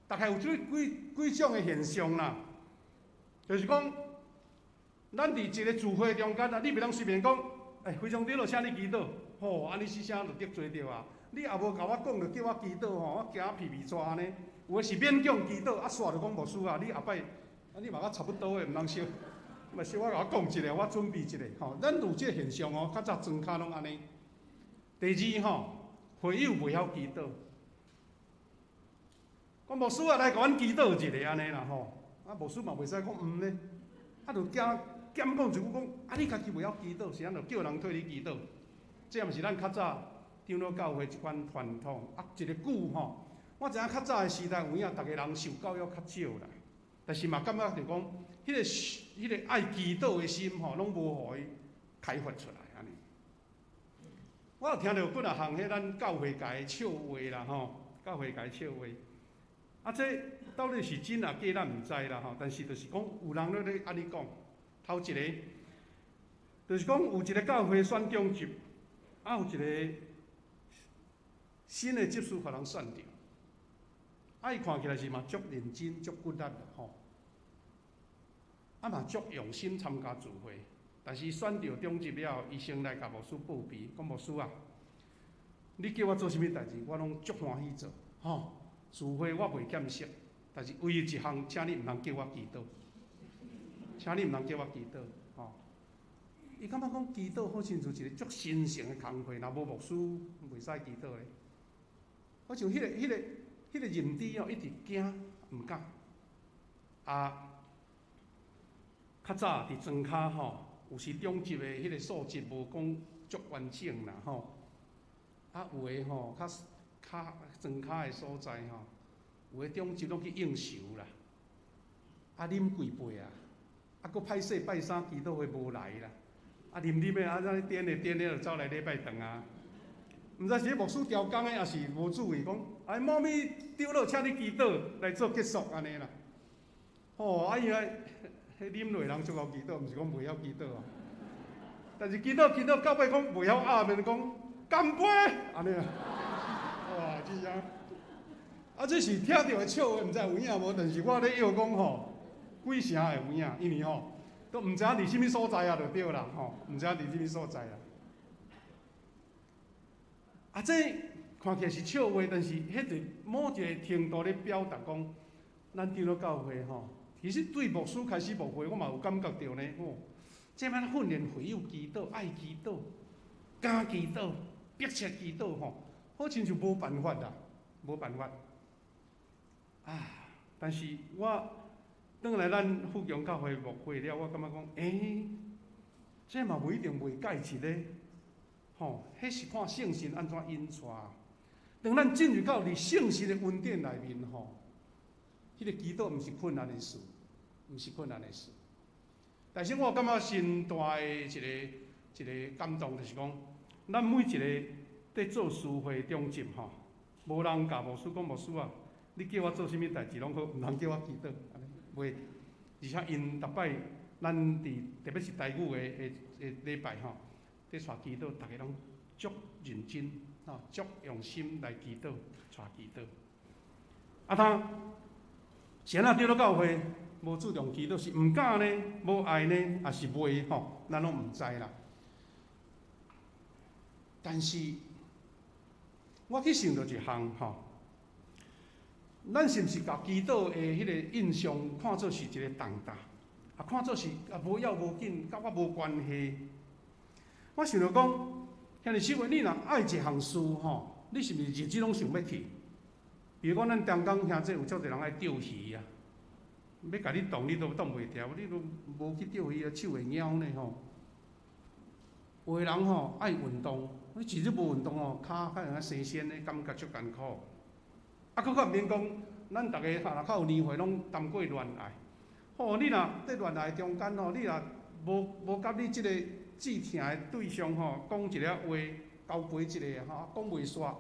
大概有這幾幾種的現象啦，就是講，咱佇一個聚會中間啊，你袂當隨便講，欸，非常長老，請你祈禱，吼，按呢細聲就得罪著啊。你也無共我講，就叫我祈禱吼，我驚皮皮掣按呢。有的是勉強祈禱，啊，煞就講牧師啊，你後擺，啊，你嘛佮差不多的，毋通小，嘛小可共我講一下，我準備一下，吼。咱有這個現象哦，較早莊跤攏按呢。第二吼，會友袂曉祈禱，講牧師啊，來共阮祈禱一下按呢啦吼。啊，牧師嘛袂使講毋咧，啊，就驚減講一句講，啊，你家己袂曉祈禱，是按怎叫人替你祈禱？這毋是咱較早長老教會這款傳統啊，一個久吼，我知影較早的時代有影，逐个人受教育較少啦，但是嘛感覺就講，彼個愛祈禱的心吼，攏無予伊開發出來按呢。我有聽著幾若項彼咱教會界的笑話啦吼，教會界笑話。啊，這到底是真抑假，咱毋知啦吼。但是就是講，有人咧咧按呢講，頭一个就是講有一个教會選長執，啊有一个新的執事予人選著，啊伊看起來是嘛足認真、足骨力吼，啊嘛足用心參加聚會。但是選著長執了後，伊先來共牧師報備，講牧師啊，你叫我做啥物代誌，我攏足歡喜做，吼。聚會我袂欠席，但是唯一一項，請你毋通叫我祈禱，請你毋通叫我祈禱，吼。伊感覺講祈禱好親像一個足神聖的工課，若無牧師袂使祈禱咧。好像彼個認知哦，一直驚毋敢。啊，較早佇莊跤吼，有時長執的彼個素質無講足完整啦吼。啊，有的吼較較莊跤的所在吼，有的長執攏去應酬啦，啊啉幾杯啊，啊閣歹勢拜三祈禱會無來啦，啊啉啉的啊，怎顛的顛的就走來禮拜堂啊。毋知是彼牧師調工的，抑是無注意講，哎，某物長老請你祈禱來做結束按呢啦。吼，啊伊遐彼啉落人足𠢕祈禱，毋是講袂曉祈禱啊。但是祈禱祈禱到尾講袂曉阿們講乾杯按呢啊。哇，真正！啊，這是聽著的笑話，毋知有影無？但是我咧臆講吼，幾成會有影，因為吼都毋知影佇啥物所在啊，就對啦吼，毋知影佇啥物所在啊。啊，這看起來是笑話，但是彼個某一個程度咧表達講，咱長老教會吼，其實對牧師開始牧會，我嘛有感覺著呢吼。這擺訓練會友祈禱、愛祈禱、敢祈禱、迫切祈禱吼，好親像無辦法啦，無辦法。啊！但是我轉來咱富強教會牧會了，我感覺講，欸，這嘛無一定袂改一咧，吼，彼是看聖神按怎引帶。當咱進入到佇聖神的恩典內面吼，彼個祈禱毋是困難的事，毋是困難的事。但是我感覺真大的一个一个感動，就是講，咱每一個佇做司會長執吼，無人共牧師講牧師啊，你叫我做啥物代誌攏好，毋通叫我祈禱，按呢袂。而且𪜶逐擺咱佇特別是台語的的的禮拜吼，佇帶祈禱，逐个攏足認真，吼，足用心來祈禱，帶祈禱。啊，他是按怎長老教會無注重祈禱，是毋敢呢，無愛呢，抑是袂吼？咱攏毋知啦。但是，我去想著一項吼，咱是毋是共祈禱的彼個印象看做是一個重擔，啊，看做是啊無要無緊，佮我無關係。我想著講，兄弟姊妹，你若愛一項事吼，你是毋是日日攏想欲去？比如講，咱東港兄弟有足濟人愛釣魚啊，欲共你擋你都擋袂牢，你都無去釣魚啊，手會癢呢吼。有的人吼愛運動，你一日無運動吼，跤較像生鉎的感覺足艱苦。啊，啊，閣較毋免講，咱逐个若較有年歲，攏談過戀愛。吼，你若佇戀愛中間吼，你若無佮你這個志疼的對象吼，講一个話，交陪一下吼，講袂煞。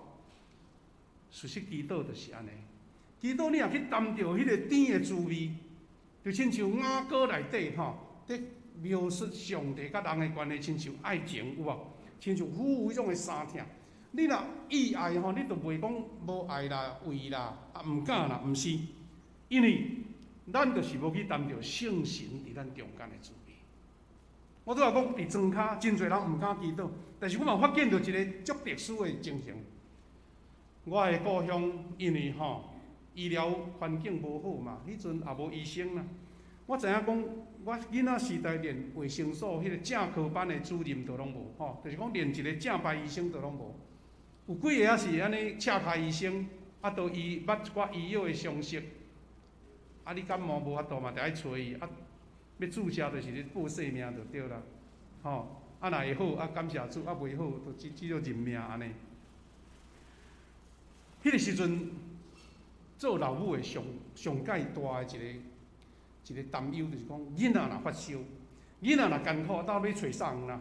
事實祈禱就是按呢，祈禱你若去談著彼個甜的滋味，就親像雅歌內底吼，佇描述上帝佮人的關係，親像愛情有無？親像夫婦彼種的相疼。你若意愛吼，你就袂講無愛啦、畏啦、啊毋敢啦，毋是，因為咱就是無去談著聖神佇咱中間的滋味。我拄仔講佇莊跤，真濟人毋敢祈禱，但是我嘛發現著一个足特殊的情形。我的故鄉因為吼醫療環境無好嘛，彼陣也無醫生啦。我知影講，我囡仔時代連衛生所彼个正科班的主任都攏無吼，就是講連一个正牌醫生都攏無。有幾个仔是按呢赤跤醫生，啊，都伊捌一寡醫藥的常識。啊，你感冒無法度嘛，著愛揣伊，啊，欲注射就是咧報性命就對啦，吼。啊，若會好，啊感謝主；啊袂好，就只只好認命按呢。彼个時陣，做老母的上上蓋大的一个一个擔憂，就是講囡仔若發燒，囡仔若艱苦，到尾揣啥啦？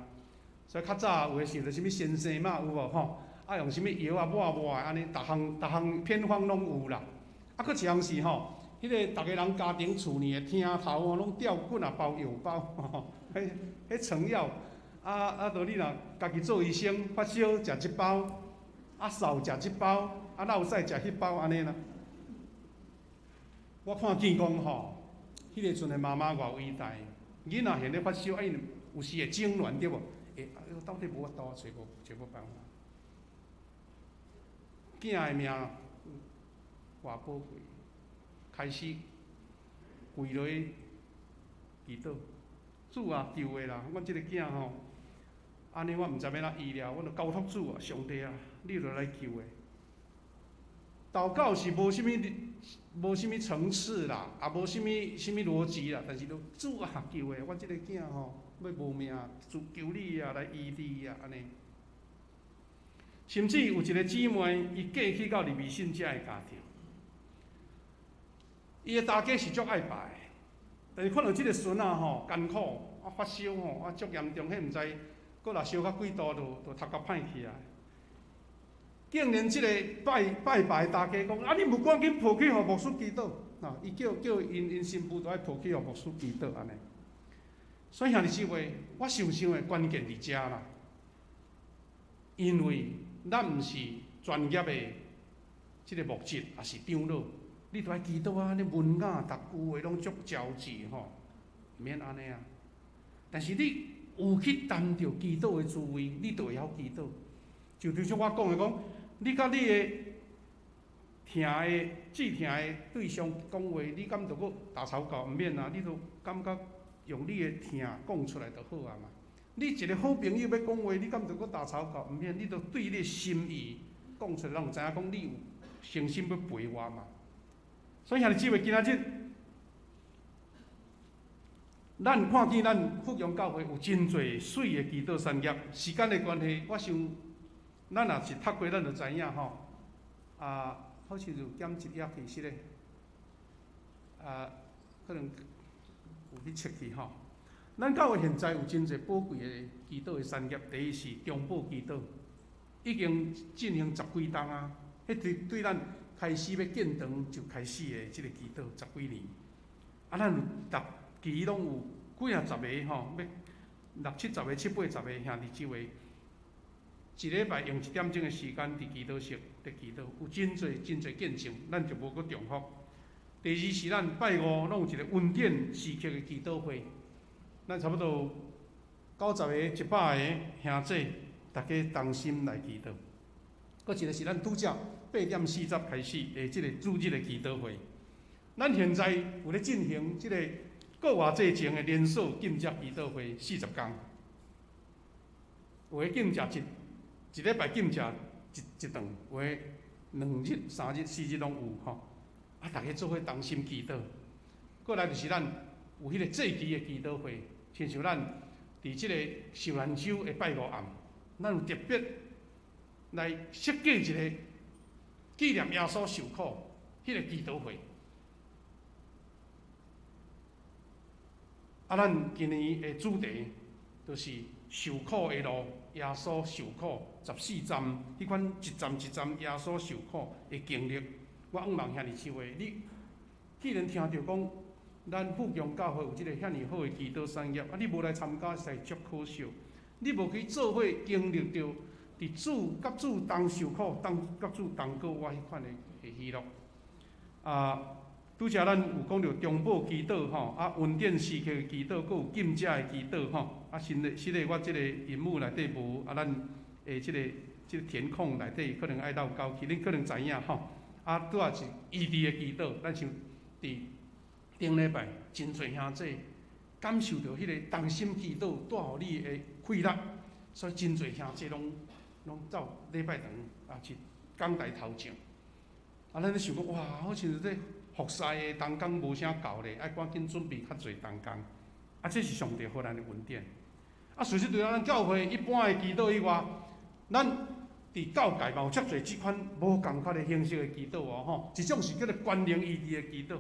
所以較早有的時陣，啥物先生媽有無吼？啊，用啥物藥啊抹抹的按呢，逐項逐項偏方攏有啦。啊，閣一項是吼，彼个逐个人家庭厝裡的廳頭吼，攏吊幾若包藥包，吼，彼彼成藥。啊啊，著你若家己做醫生，發燒食這包，啊嗽食這包，啊落屎食彼包，按呢啦。我看見講吼，彼个陣的媽媽偌偉大，囡仔現咧發燒，啊𪜶有時會痙攣對無？欸，到底無法度，揣無揣無辦法。囝的命偌寶貴，開始跪落去祈禱，主啊，救的啦！阮這个囝吼，按呢我毋知欲按怎醫療，我就交託主啊，上帝啊，你著來救的。禱告是無啥物無啥物層次啦，也無啥物啥物邏輯啦，但是都主啊救的，阮這个囝吼欲無命，主求你啊來醫治啊，按呢。甚至有一个姊妹，伊嫁去到佇未信者的家庭，伊的大家是足愛拜的，但是看著這个孫仔吼艱苦，啊發燒吼啊足嚴重，彼毋知閣若燒到幾度就就頭殼歹去啊！竟然這个拜拜拜的大家講，啊你無趕緊抱去予牧師祈禱，啊伊叫叫𪜶𪜶新婦都愛抱去予牧師祈禱按呢。所以兄弟姊妹，我想想的關鍵佇遮啦，因為咱毋是專業的這个牧者，抑是長老，你著愛祈禱啊！你文雅逐句話攏足焦急吼，毋免按呢啊。但是你有去擔著祈禱的滋味，你就會曉祈禱。就像我講的講，你佮你的疼的、至疼的對象講話，你敢著閣打草稿？毋免啊，你都感覺用你的疼講出來就好啊嘛。你一个好朋友欲講話，你敢著閣打草稿？毋免，你都對你的心意講出來，人有知影講你有誠心欲陪我嘛。所以兄弟姊妹，今仔日咱看見咱福陽教會有真濟媠的祈禱產業。時間的關係，我想咱若是讀過，咱就知影吼。啊，好似有減一頁其實咧，啊，可能有去切去吼。咱教會現在有真濟寶貴的祈禱的產業，第一是中保祈禱，已經進行十幾冬啊。彼對對咱開始欲建堂就開始的這个祈禱十幾年，啊，咱有逐期攏有幾仔十个吼，欲六七十个、七八十个兄弟姊妹，一禮拜用一點鐘的時間佇祈禱室佇祈禱，有真濟真濟見證，咱就無閣重複。第二是咱拜五攏有一個恩典時刻的祈禱會，咱差不多90個、100個兄弟，大家同心來祈禱。閣一個是咱拄則8點40開始的這個主日的祈禱會，咱現在有咧進行這個國外節前的連鎖禁食祈禱會40工，有的禁食一一禮拜禁食一一頓，有的2日、3日、4日攏有吼。啊，大家做伙同心祈禱。過來就是咱有彼個祭期的祈禱會，親像咱佇這個受難週的拜五暗，咱有特別來設計一個紀念耶穌受苦。彼个祈禱會。啊，咱今年的主題就是受苦的路，耶穌受苦十四站，彼款一站一站耶穌受苦的經歷。我向望兄弟姊妹，你既然聽著講咱富強教會有這個遐爾好的祈禱產業，啊，你無來參加實在足可惜。你無去做伙經歷著佇主佮主同受苦，同佮主同過活彼款的喜樂。啊，拄才咱有講著中保祈禱吼，啊，恩典時刻的祈禱，閣有禁食的祈禱吼。啊，實咧實咧，我這個螢幕內底無，啊，咱的這個填空內底可能愛落交去，恁可能知影吼。啊，拄仔是醫治的祈禱，咱像佇頂禮拜真濟兄弟感受著彼個同心祈禱帶予你的快樂，所以真濟兄弟攏走禮拜堂啊，是講台頭前。啊，咱咧想講哇，好親像這服侍的同工無啥夠咧，愛趕緊準備較濟同工。啊，這是上帝予咱的恩典。啊，事實對咱教會一般的祈禱以外，咱佇教界嘛有遮濟這款無仝款的形式的祈禱哦，吼，一種是叫做權能醫治的祈禱。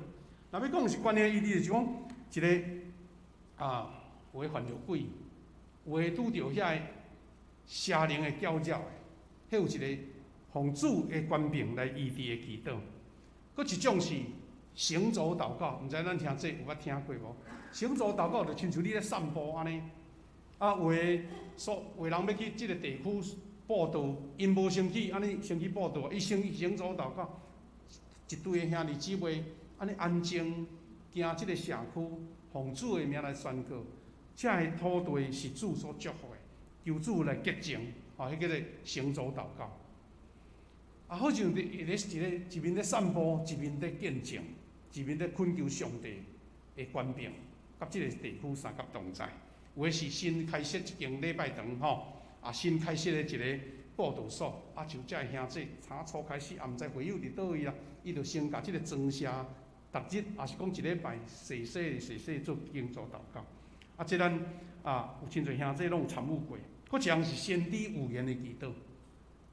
若欲講是權能醫治，就是講一个啊，有的犯著鬼，有的拄著遐个邪靈的攪擾的，彼有一个奉主的權柄來醫治的祈禱。閣一種是行走禱告，毋知咱聽這有捌聽過無？行走禱告就親像你咧散步按呢，啊，有的所有的人欲去這个地區布道，𪜶無先去按呢先去布道，伊先行走禱告，一堆的兄弟姊妹按呢安靜行這个社區，奉主的名來宣告，這个土地是主所祝福的，求主來潔淨，吼，彼叫做行走禱告。啊，好像佇咧一个一面咧散步，一面咧見證，一面咧懇求上帝的權柄，佮這个地區相佮同在。有的是新開設一間禮拜堂，吼，啊，新開設的一个布道所，啊，就這个兄弟，從初開始也毋知會友佇佗位啦，伊就先共這个莊社，逐日也是講一禮拜，細細細細做行走禱告。啊，這咱啊有真濟兄弟攏有參與過。閣一項是先知預言的祈禱，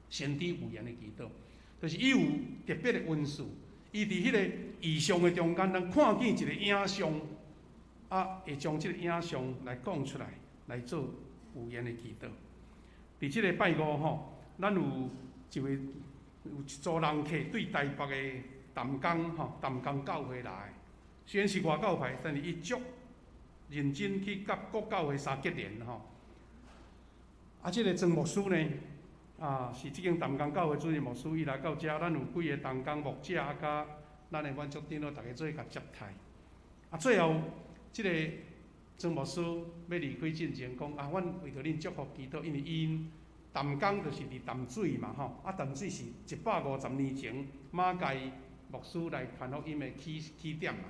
先知預言的祈禱，就是伊有特別的恩賜，伊佇彼個異象的中間，咱看見一個影像，啊，會將這個影像來講出來，來做預言的祈禱。佇這個拜五吼，咱有一位有一組人客對台北的淡江吼，淡江教會來，雖然是外教派，但是伊足認真去佮各教會相結連吼。啊，這個莊牧師呢，啊，是這間淡江教會主任牧師，伊來到遮，咱有幾個同工牧者啊，佮咱的滿足長老，逐家做伙共接待。啊，最後這個莊牧師欲離開進前，講啊，阮為著恁祝福祈禱，因為𪜶淡江就是佇淡水嘛吼，啊，淡水是150年前馬偕牧師來傳福音的起起點嘛，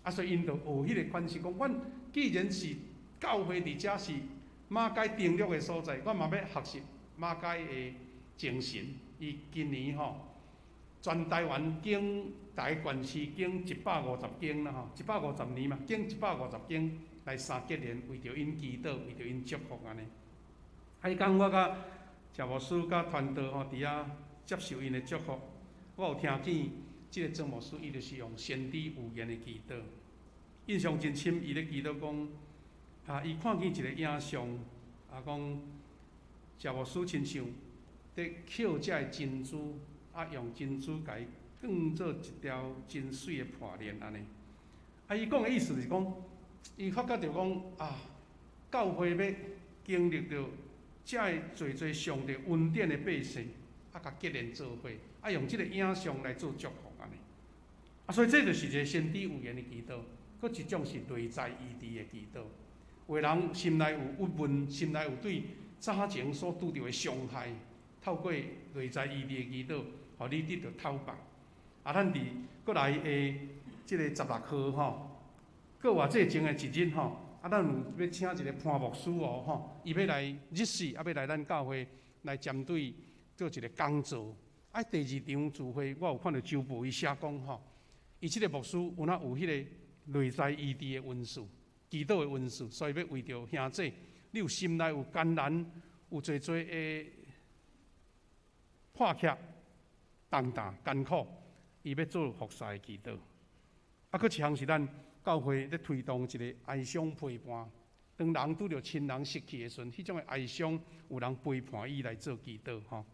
啊，所以𪜶就學彼個款式，講阮既然是教會佇遮是馬偕登陸的所在，阮嘛欲學習馬偕的精神。伊今年吼，全台灣經逐个縣市經150間啦吼，150年嘛，經150間來三結連，為著𪜶祈禱，為著𪜶祝福按呢。啊，彼工我佮謝牧師佮傳道吼，佇遐接受𪜶的祝福。我有聽見這个莊牧師，伊就是用先知預言的祈禱，印象真深。伊咧祈禱講，啊，伊看見一個影像，啊，講謝牧師親像佇抾這个珍珠，啊，用珍珠共伊捲做一條真媠的破鏈按呢。啊，伊講的意思是講，伊發覺著講啊，教會欲經歷著這个濟濟上帝恩典的百姓，啊，共結連做伙，啊，用這个影像來做祝福按呢。啊，所以這就是一個先知預言的祈禱，閣一種是內在醫治的祈禱。有的人心內有鬱悶，心內有對早前所拄著的傷害，透過內在醫治的祈禱，予你得著透放。啊，咱佇閣來的這个16號吼，閣偌濟前的一日吼，啊，咱有欲請一个潘牧師哦吼，伊欲來日時，啊，欲來咱教會來針對做一个講座。啊，第二場聚會，我有看著周報伊寫講吼，伊這个牧師有哪有彼个內在醫治的恩賜，祈禱的恩賜，所以欲為著兄弟，你有心內有艱難，有濟濟的破徛、重擔、艱苦，伊欲做服侍的祈禱。啊，閣一項是咱教會咧推動一个哀傷陪伴，當人拄著親人失去的時陣，彼種的哀傷有人陪伴伊來做祈禱吼。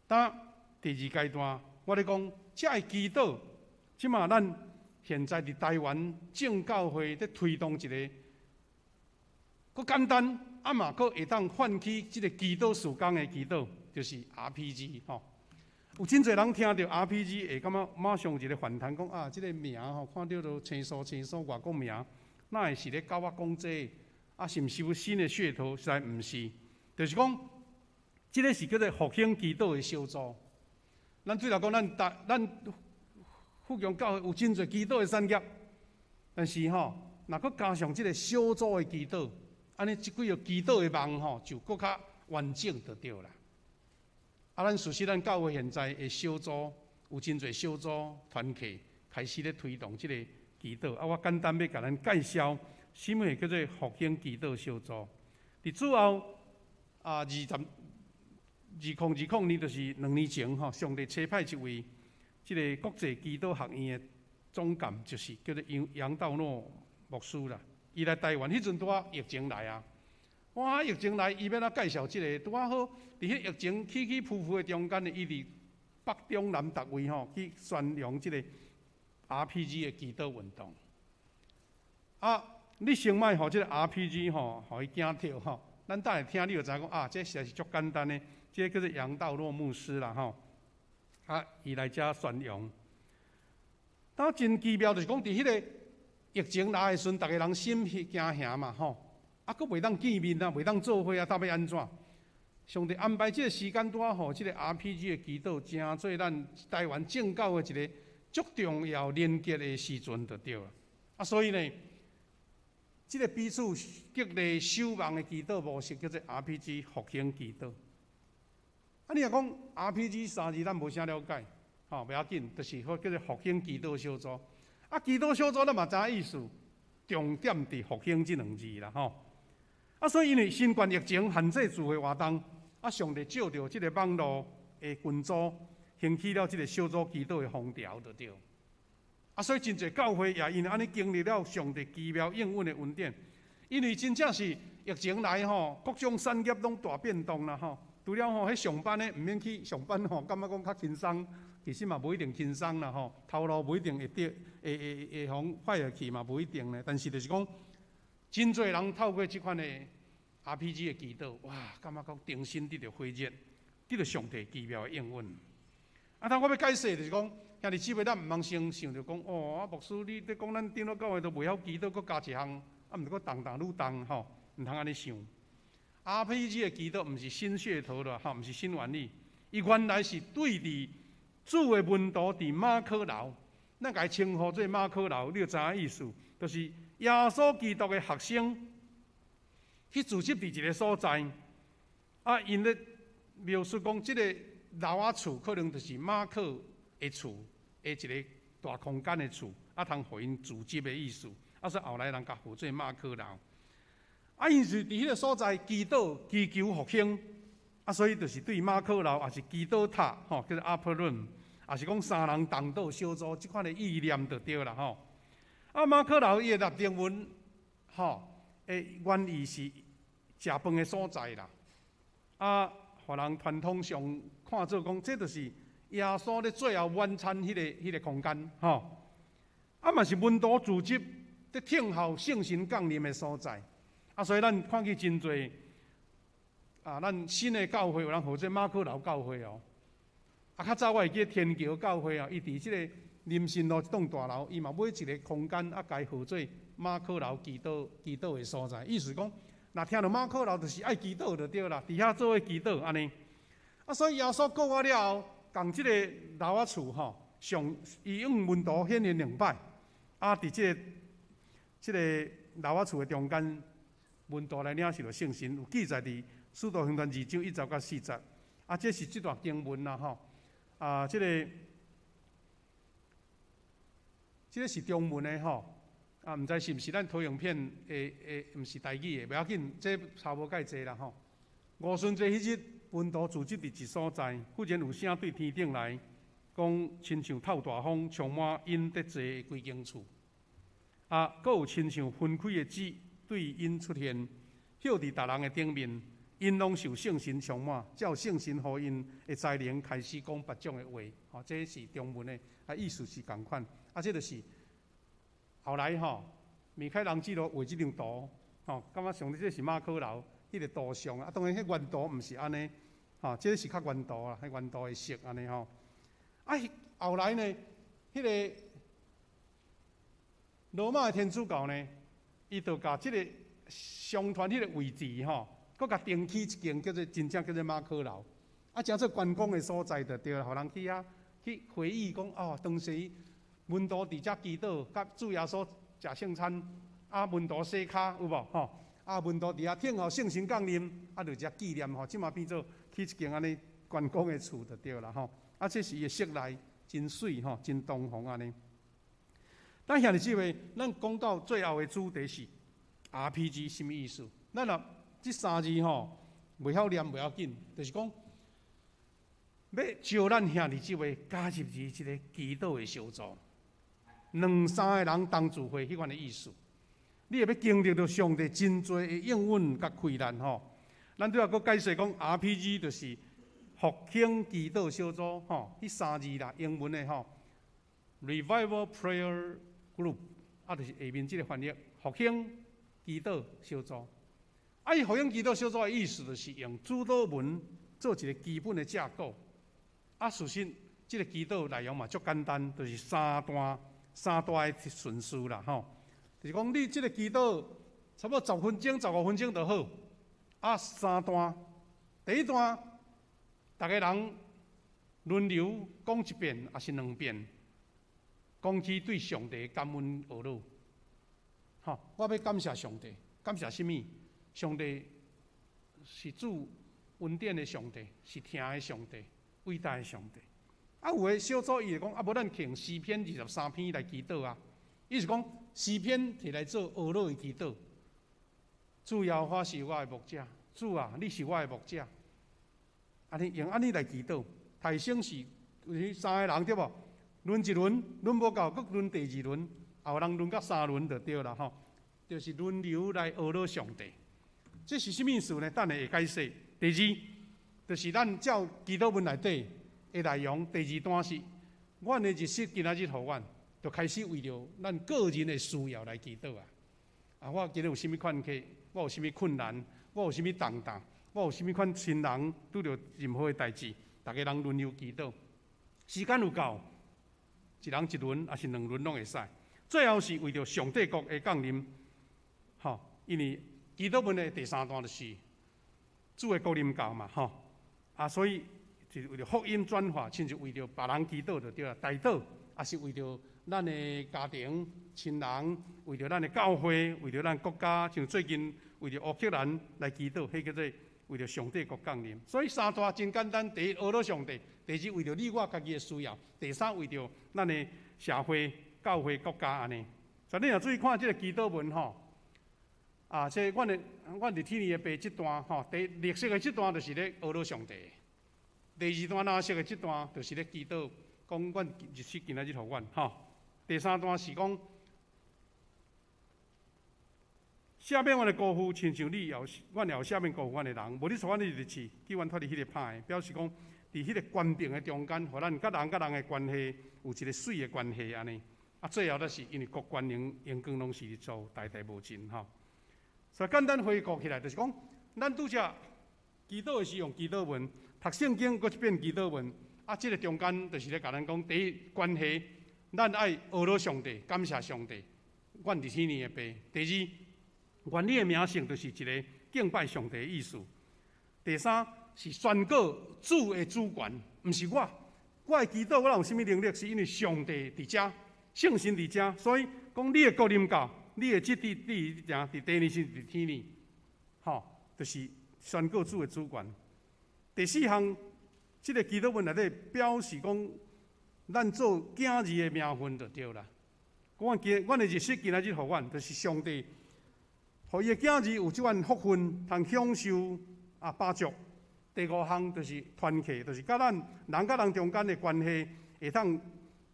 當第二階段，我咧講，這个祈禱，這馬咱現在佇台灣正教會咧推動一个，閣簡單，啊嘛閣會當喚起這个祈禱事工的祈禱，就是 RPG 吼。有真濟人聽著 RPG 會感覺馬上一个反彈，講啊，這个名吼，看著都生疏生疏外國名，哪會是咧教我講這個？啊，是毋是有新的噱頭？實在毋是，就是講，這个是叫做復興祈禱的小組。咱對來講，咱台咱富強教會有真濟祈禱的產業，但是吼，若閣加上這个小組的祈禱，按呢這幾个祈禱的網吼，就閣較完整就對啦。啊，咱事實咱教會現在的小組有真濟小組團契開始咧推動這个祈禱。啊，我簡單欲共咱介紹，啥物叫做復興祈禱小組。佇主後啊，2020年，就是2年前吼，上帝差派一位這个國際祈禱學院的總監，就是叫做楊楊道諾牧師啦。伊來台灣，彼陣拄仔疫情來啊。哇！疫情來，伊欲按怎介紹這个？拄仔好，佇彼疫情起起伏伏的中間呢，伊佇北中南逐位吼去宣揚這个 RPG 的祈禱運動。啊，你先莫予這个 RPG 吼，予伊驚著吼。咱等下聽你就知影講啊，這實在是足簡單的，這个叫做楊道諾牧師啦吼。啊，伊來遮宣揚。當真奇妙，就是講佇彼个疫情來的時陣，逐个人心驚嚇嘛吼。啊，閣袂當見面啊，袂當做伙啊，到尾按怎？上帝安排這个時間拄仔好，這个 RPG 的祈禱，成做咱台灣正教的一个足重要連結的時陣就對啦。啊，所以呢，這个彼此激勵守望的祈禱模式叫做 RPG 復興祈禱。啊，你若講 RPG 三字，咱無啥了解，吼，袂要緊，就是叫做復興祈禱小組。啊，祈禱小組咱嘛知影意思，重點佇復興這兩字啦，吼。啊，所以因為新冠疫情限制聚會活動，啊，上帝藉著這个網路的群組，興起了這个小組祈禱的風潮，就對。啊，所以真濟教會也因為按呢經歷了上帝奇妙應允的恩典，因為真正是疫情來吼，各種產業攏大變動啦吼。除了吼，彼上班的毋免去上班吼，感覺講較輕鬆，其實嘛無一定輕鬆啦吼，頭路無一定會得，會會會予 fire 去嘛無一定咧。但是就是講，真濟人透過這款的 RPG 的祈禱，哇，感覺講重新得著火熱，得著上帝奇妙的應允。啊，當我欲解釋就是講，兄弟姊妹，咱毋通先想著講，哦，啊，牧師你咧講咱長老教會都袂曉祈禱，閣加一項，啊，毋閣重重愈重吼，毋通按呢想。RPG 的祈禱毋是新噱頭啦，吼，毋是新玩意，伊原來是對佇主的門徒佇馬可樓，咱共伊稱呼做馬可樓，你就知影意思，就是耶穌基督的學生去聚集佇一个所在，啊，𪜶咧描述講，這个樓仔厝可能就是馬可的厝的一个大空間的厝，啊，通予𪜶聚集的意思，啊，所以後來人共號做馬可樓。啊，𪜶是佇彼个所在祈禱、祈求復興，啊，所以就是對馬可樓，抑是祈禱塔，吼，叫做 Upper Room，抑是講三人同禱小組，這款的意念就對啦，吼。啊，馬可樓伊的拉丁文，吼，的原意是食飯的所在啦。啊，予人傳統上看做講，這就是耶穌咧最後晚餐彼个空間，吼。啊，嘛是門徒聚集咧聽候聖神降臨的所在。啊，所以咱看見真濟啊，咱新的教會有人號做馬可樓教會哦。啊，較早我會記得天橋教會啊，伊佇這个林森路這棟大樓，伊嘛買一个空間啊，共伊號做馬可樓祈禱祈禱的所在。意思講，若聽著馬可樓，就是愛祈禱就對啦，佇遐做伙祈禱按呢。啊，所以耶穌復活了後，仝這个樓仔厝吼，向伊向門徒顯現兩擺，啊，佇這个樓仔厝的中間，門徒來領受著聖神，有記載佇使徒行傳2章1節到4節。啊，這是這段經文啦吼。啊，這个是中文的吼。啊，毋知是毋是咱投影片的的，毋是台語的，袂要緊，這差無蓋濟啦吼。五旬節彼日，門徒聚集佇一所在，忽然有聲對天頂來。講親像透大風充滿𪜶佇坐的規間厝，啊，閣有親像分開的舌對𪜶出現，歇佇逐人的頂面，𪜶攏受聖神充滿，照聖神予𪜶的才能開始講別種的話。吼，這是中文的，啊，意思是仝款。啊，這就是後來吼，米開朗基羅畫這張圖，吼，感覺上這是馬可樓彼個圖像啊。當然，彼原圖毋是按呢，吼，這是較原圖啊，彼原圖的色按呢吼。啊，後來呢，彼個羅馬的天主教呢，伊就共這個商團彼個位置吼，閣共重起一間叫做真正叫做馬可樓，啊，成做觀光的所在就對啦，予人去遐去回憶講哦，當時門徒佇遮祈禱，佮主耶穌食聖餐，啊，門徒洗跤有無吼？啊，門徒佇遐等候聖神降臨，啊，就遮紀念吼，這馬變做起一間按呢觀光的厝就對啦吼。啊，這是伊的室內真媠吼，真堂皇按呢。咱兄弟姊妹，咱講到最後的主題是 RPG 啥物意思？咱若這三字吼，袂曉念袂要緊，就是講欲招咱兄弟姊妹加入佇這个祈禱的小組，兩三個人同聚會彼款的意思。你會欲經歷著上帝真濟的應允佮開力吼。咱拄仔閣解釋講 RPG 就是復興祈禱小組吼，彼三字啦，英文的吼，Revival Prayer Group，啊，就是下面這个翻譯復興祈禱小組。啊，伊復興祈禱小組的意思，就是用主禱文做一个基本的架構。啊，事實這个祈禱內容嘛足簡單，就是三段三段的順序啦，吼。就是講你這个祈禱差不多10分鐘、15分鐘就好。啊，三段，第一段，逐个人輪流講一遍，抑是兩遍，講起對上帝感恩呵咾。吼，我欲感謝上帝，感謝啥物？上帝是主恩典的上帝，是疼的上帝，偉大的上帝。啊，有的小組伊會講，啊，無咱用詩篇23篇來祈禱啊。意思講詩篇提來做呵咾的祈禱。主耶和華是我的牧者，主啊，你是我的牧者。按呢用按呢來祈禱，提升是有三个人對無？輪一輪，輪無夠，閣輪第二輪，後人輪到三輪就對啦吼。就是輪流來呵咾上帝。這是啥物意思呢？等下會解釋。第二，就是咱照祈禱文內底的內容。第二段是，阮的日食今仔日予阮，就開始為著咱個人的需要來祈禱啊。啊，我今日有啥物款客，我有啥物困難，我有啥物重擔，我有啥物款親人拄著任何的代誌，逐个人輪流祈禱。時間有夠，一人一輪，抑是兩輪攏會使。最後是為著上帝國的降臨，吼，因為祈禱文的第三段就是主的國臨到嘛，吼，啊，所以就是為著福音轉化，親像為著別人祈禱就對啦，代禱，抑是為著咱的家庭、親人，為著咱的教會，為著咱國家，像最近為著烏克蘭來祈禱，彼叫做為著上帝國降臨。所以三段真簡單：第一，呵咾上帝；第二，為著你我家己的需要；第三，為著咱的社會、教會、國家按呢。所以你若注意看這个祈禱文吼，啊，這阮的阮佇天的爸這段吼，第綠色的這段就是咧呵咾上帝；第二段藍色的這段就是咧祈禱，講阮日食今仔日予阮吼。第三段是講赦免阮的辜負，親像你也有，阮也有赦免辜負阮的人。無你帶阮入試，救阮脫離彼个歹的，表示講佇彼个權柄的中間，予咱佮人佮人的關係有一个媠的關係按呢。啊，最後就是因為國權榮榮光攏是做代代無盡吼。所以簡單回顧起來，就是講，咱拄才祈禱的時用祈禱文，讀聖經閣一遍祈禱文，啊，這个中間就是咧共咱講，第一關係，咱愛呵咾上帝，感謝上帝，阮佇天的爸。第二，願你的名聖就是一个敬拜上帝的意思。第三是宣告主的主權，毋是我。我的祈禱我有啥物能力？是因為上帝佇遮，聖神佇遮，所以講你的國臨到，你的旨意佇佇地呢是佇天呢，吼，就是宣告主的主權。第四項，這个祈禱文內底表示講，咱做囝兒的名分就對啦。阮今阮的日食今仔日予阮，就是上帝，予伊的囝兒有這款福分，通享受啊飽足。第五項就是團契，就是佮咱人佮人中間的關係，會當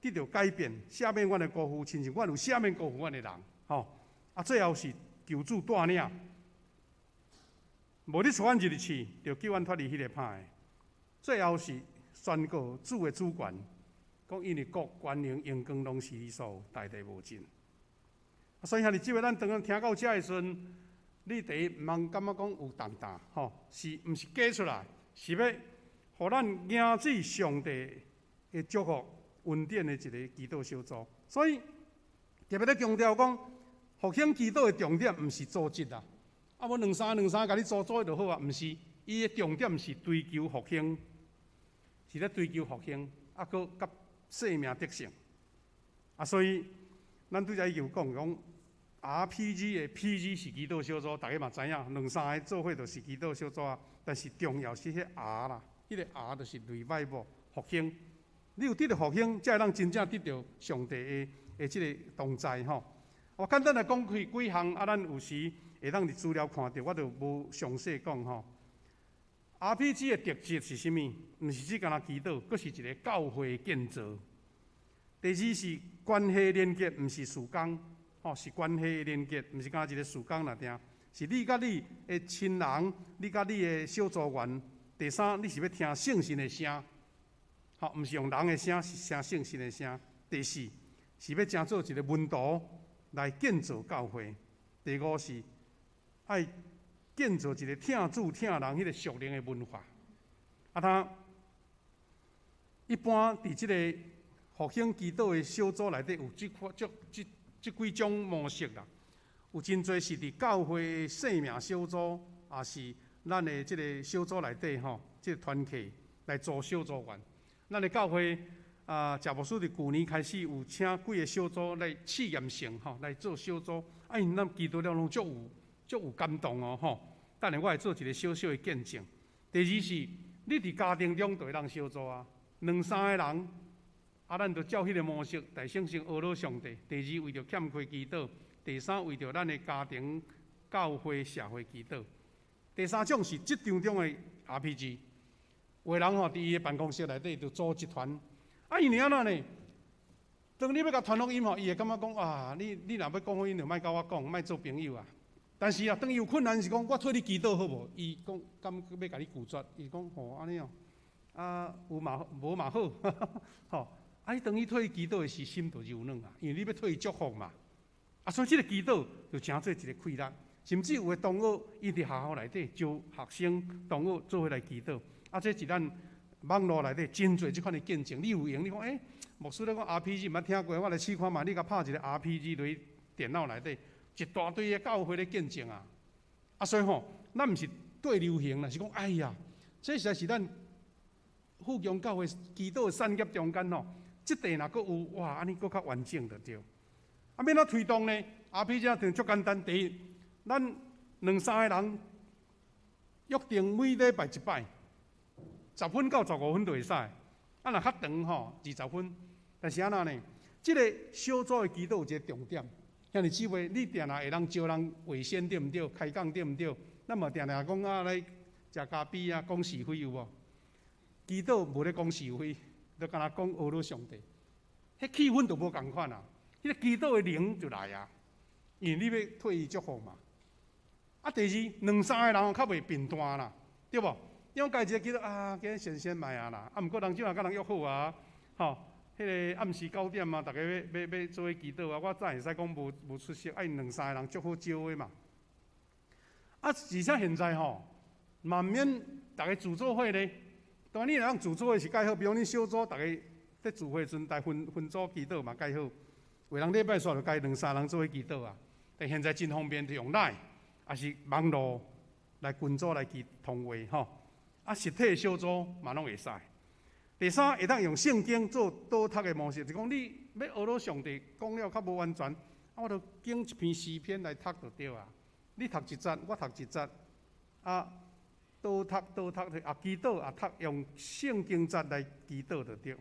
得著改變，赦免阮的辜負，親像阮有赦免辜負阮的人，吼。啊，最後是求主帶領，無你帶阮入去試，著救阮脫離彼个歹的。最後是宣告主的主權，講因為國權能榮光攏是你所有，代代無盡。所以兄弟姊妹，咱當咱聽到遮的時陣，你第一毋通感覺講有重擔，吼，是毋是假出來？是欲予咱迎接上帝的祝福、恩典的一个祈禱小組。所以特別咧強調講，復興祈禱的重點毋是組織啦，啊，無兩三兩三共你組組就好啊，毋是，伊的重點是追求復興，是咧追求復興，啊，閣佮生命得勝。啊，所以咱拄才已經有講講，RPG 的 PG 是祈禱小組，大家嘛知影，兩三个做伙就是祈禱小組啊。但是重要是彼 R 啦，彼个 R 就是 revival 復興。你有得著復興，才會當真正得著上帝的這个同在吼。我簡單來講開幾項，啊，咱有時會當佇資料看著，我就無詳細講吼。RPG 的特質是啥物？毋是只干焦祈禱，閣是一个教會建造。第二是關係連結，毋是事工，吼，是關係連結，毋是干焦一个事工爾定，是你佮你的親人，你佮你的小組員。第三，你是欲聽聖神的聲，吼，毋是用人的聲，是聽聖神的聲。第四，是欲成做一个門徒來建造教會。第五是愛建造一个疼主疼人彼个屬靈的文化。啊，他一般佇這个復興祈禱的小組內底有這款、這、這、這幾種模式啦。有真濟是佇教會的生命小組，抑是咱的這个小組內底吼，這个團契來組小組員。咱的教會啊，謝牧師佇舊年開始有請幾个小組來試驗性吼來做小組，啊，𪜶咱祈禱了攏足有足有感動哦吼。等下我會做一个小小的見證。第二是，你佇家庭中就會當小組啊，兩三个人，啊，咱就照彼个模式，來先先呵咾上帝。第二，為著欠缺祈禱；第三，為著咱的家庭、教會、社會祈禱。第三種是職場中的 RPG，有的人吼佇伊的辦公室內底就組一團，啊，因為按怎呢？當你欲共傳福音吼，伊會感覺講啊，你若欲講福音，就莫佮我講，莫做朋友啊。但是啊，當伊有困難時講，我替你祈禱好無？伊講敢欲共你拒絕？伊講吼按呢哦，啊有嘛無嘛好，吼。啊，你當伊替伊祈禱的時，心就柔軟啊，因為你欲替伊祝福嘛。啊，所以這个祈禱就成做一个氣力，甚至有的同學伊佇學校內底招學生同學做伙來祈禱。啊，這是咱網路內底真濟這款的見證。你有閒，你講欸，牧師咧講 RPG 毋捌聽過，我來試看覓。你共拍一个 RPG 佇電腦內底，一大堆的教會咧見證啊。啊，所以吼，咱毋是對流行啦，是講哎呀，這實在是咱富強教會祈禱的產業中間吼，這塊若閣有哇，按呢閣較完整就對。啊，欲按怎推動呢？RPG 就足簡單，第一，咱兩三个人約定每禮拜一擺，10分到15分就會使。啊，若較長吼，20分。但是按怎呢？這个小組的祈禱有一个重點，兄弟姊妹，你定定會當招人話先對毋對？開講對毋對？咱嘛定定講啊，來食咖啡啊，講是非有無？祈禱無咧講是非，就干焦講呵咾上帝，彼氣氛就無仝款啊。彼个祈禱的靈就來啊，因為你欲替伊祝福嘛。啊，第二，兩三個人較袂貧惰啦，對無？因為家己一个祈禱啊，今日先先莫啊啦。啊，毋過人這馬佮人約好啊，吼，彼个暗時9點啊，逐家欲欲欲做伙祈禱啊。我怎會使講無無出席？啊，𪜶兩三个人足好招的嘛。啊，而且現在吼，嘛毋免逐家自做伙咧。當然你若講自做伙是蓋好，比如恁小組逐家佇聚會時陣，來分分組祈禱嘛蓋好。有人禮拜煞就家兩三人做伙祈禱啊。但現在真方便，就用 LINE，抑是網路來群組來祈通話吼。啊，實體小組嘛攏會使。第三，會當用聖經做導讀的模式，就講你欲呵咾上帝講了較無完全，啊，我就揀一篇詩篇來讀就對啊。你讀一節，我讀一節，啊，導讀導讀，啊，祈禱啊讀，用聖經節來祈禱就對。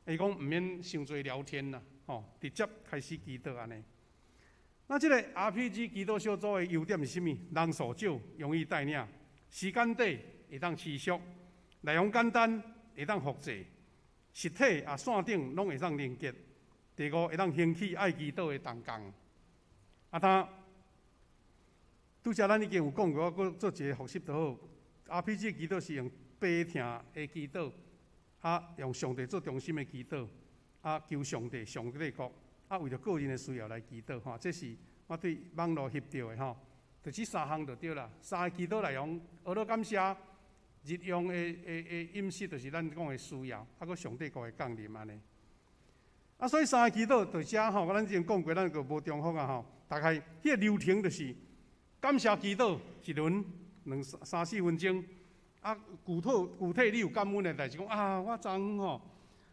伊講毋免傷濟聊天啦，吼，直接開始祈禱按呢。那這个 RPG 祈禱小組的優點是啥物？人數少，容易帶領，時間短，會當持續，內容簡單，會當複製，實體啊線頂攏會當連結。第五，會當興起愛祈禱的同工。啊，他拄才咱已經有講過，我閣做一個複習就好。RPG 祈禱是用悲痛的祈禱，啊，用上帝做中心的祈禱，啊，求上帝、上帝國，啊，為著個人的需要來祈禱，吼，這是我對網路翕著的吼。就這三項就對啦。三个祈禱內容，學了感謝，日用的飲食就是咱講的需要，啊，閣上帝國的降臨按呢。啊，所以三个祈禱就遮吼，咱之前講過，咱就無重複啊吼。大概彼個流程就是感謝祈禱一輪，兩三三四分鐘。啊，具體具體你有感恩的代誌，講啊，我昨昏吼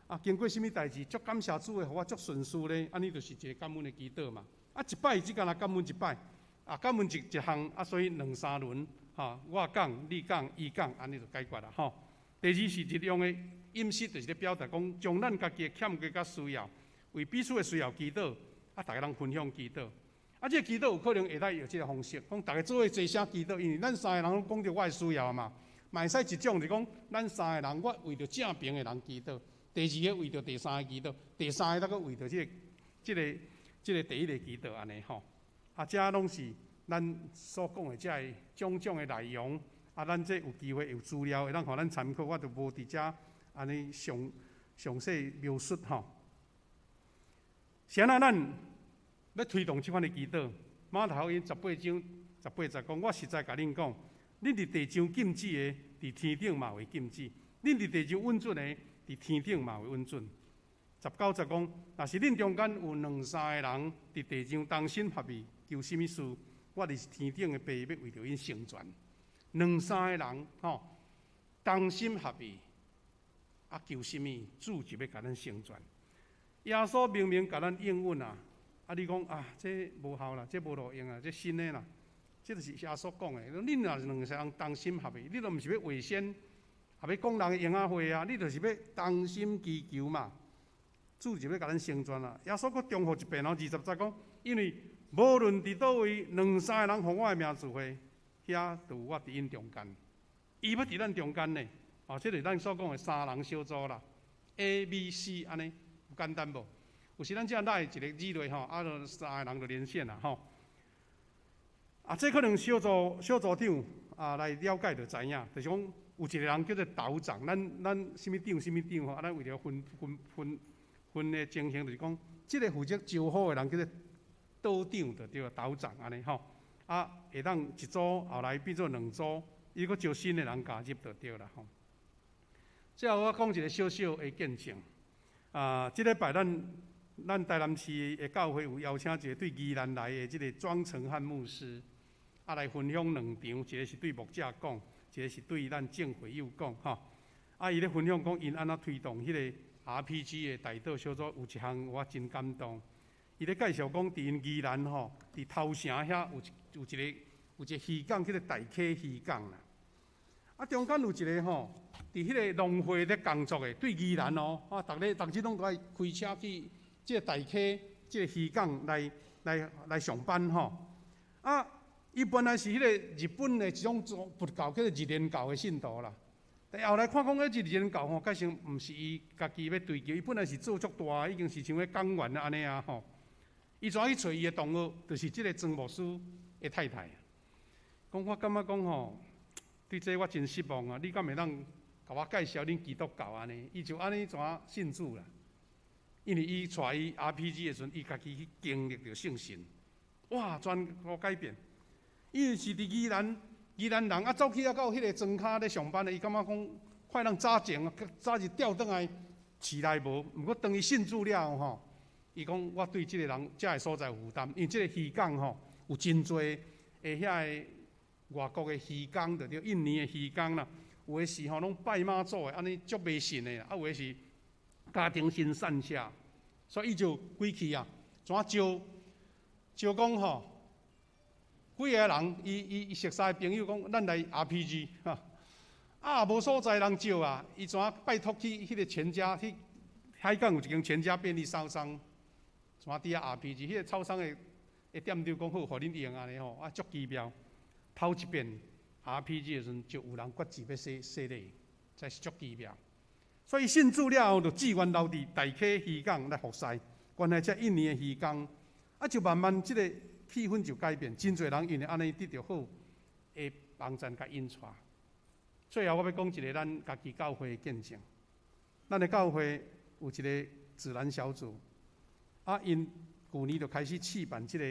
啊經過啥物代誌，足感謝主的，予我足順遂咧，按呢就是一個感恩的祈禱嘛。啊，一擺只干焦感恩一擺，啊，感恩一一項，啊，所以兩三輪，吼，我講、你講、伊講，按呢就解決啦，吼。第二是日用的飲食，就是咧表達講，將咱家己的欠缺佮需要，為彼此的需要祈禱，啊，逐家人分享祈禱。啊，這個祈禱有可能會使用這个方式，講逐家做伙齊聲祈禱，因為咱三个人攏講著我的需要嘛，嘛會使一種就講，咱三个人，我為著正爿的人祈禱，第二个為著第三个祈禱，第三个閣為著這個第一个祈禱按呢吼。啊，這攏是咱所講的這个種種的內容。啊，咱這有機會有資料會當予咱參考，我就無佇遮按呢詳詳細描述吼。是按怎咱欲推動這款的祈禱？馬太福音18章18節講，我實在共恁講，恁佇地上禁止的，佇天頂嘛會禁止；恁佇地上允准的，佇天頂嘛會允准。19節講，若是恁中間有兩三个人佇地上同心合意求啥物事，我佇天頂的爸欲為著𪜶成全。兩三个人吼，同心合意，啊求啥物，主就欲共咱成全。耶穌明明共咱應允啊，啊你講啊，這無效啦，這無路用啊，這新的啦，這就是耶穌講的。恁若是兩三个人同心合意，你都毋是欲話仙，也欲講人的閒仔話啊，你就是欲同心祈求嘛。主就欲共咱成全啦。耶穌閣重複一遍哦，20節講，因為無論佇佗位兩三个人奉我的名聚會，遐就有我佇𪜶中間。伊欲佇咱中間呢，哦，這就是咱所講的三人小組啦，A、B、C 按呢，有簡單無？有時咱這拉一個字落吼，啊，就三个人就連線啦吼。啊，這可能小組小組長啊來了解就知影，就是講有一個人叫做島長，咱咱啥物長啥物長吼，啊，咱為著分分分分的情形，就是講，這个負責招呼的人叫做島長，就對，島長按呢吼。啊，會當一組後來變做兩組，伊閣招新的人加入就對啦吼。最後我講一个小小的見證。啊，這禮拜咱咱台南市的教會有邀請一个對宜蘭來的這个莊成漢牧師，啊來分享兩場，一个是對牧者講，一个是對咱眾會友講吼。啊，伊咧分享講𪜶按怎推動彼个 RPG 的代禱小組，有一項我真感動。伊咧介紹講，佇𪜶宜蘭吼，佇頭城遐有一有一个有一个漁港，叫做大溪漁港啦。啊，中間有一个吼，佇彼个農會咧工作的，對宜蘭哦，啊，逐日逐日攏都愛開車去這個大溪這个漁港來來來上班吼。啊，伊本來是彼个日本的一種佛教，叫做日蓮教的信徒啦。但後來看講，彼日蓮教吼，改成毋是伊家己欲追求，伊本來是做足大，已經是像咧講員按呢啊吼。伊怎去揣伊的同學，就是這个莊牧師的太太。講我感覺講吼，對這我真失望啊！你敢會當共我介紹恁基督教按呢？伊就按呢怎信主啦？因為伊帶伊 RPG 的時陣，伊家己去經歷著聖神，哇，全部改變。伊是佇宜蘭，宜蘭人啊，走去啊到彼个莊跤咧上班的，伊感覺講看人早前早日調轉來市內無，毋過當伊信主了後吼，伊講我對這个人這个所在有負擔，因為這个漁港吼有真濟的遐个外國的漁工，就對印尼的漁工啦，有的是吼攏拜媽祖的，按呢足迷信的啦，啊有的是家庭先散下，所以伊就規氣啊，怎招招講吼，幾个人，伊伊伊熟似朋友講，咱來 RPG 哈，啊無所在人招啊，伊怎拜託去彼个全家去海港有一間全家便利超商，怎佇遐 RPG，彼个超商的的店長講好，予恁用按呢吼，啊足奇妙。頭一遍 RPG 的時陣，就有人決志欲洗洗禮，真是足奇妙。所以信主了後，就志願留佇大溪漁港來服侍。原來這一年的漁工，啊，就慢慢這个氣氛就改變，真濟人因為按呢得著好的幫贊佮引帶。最後我欲講一个咱家己教會的見證。咱的教會有一个自然小組，啊，𪜶舊年就開始試辦這个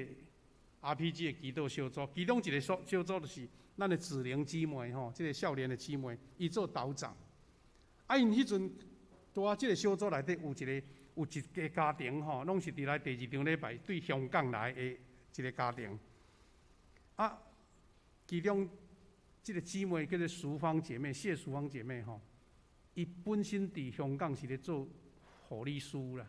RPG 的祈禱小組，其中一个小組就是咱的子玲姊妹吼，這个少年的姊妹，伊做頭長。啊，𪜶彼陣拄仔這个小組內底有一个有一个家庭吼，攏是佇來第二場禮拜對香港來的一个家庭。啊，其中這个姊妹叫做淑芳姐妹，謝淑芳姐妹吼，伊本身佇香港是咧做護理師啦。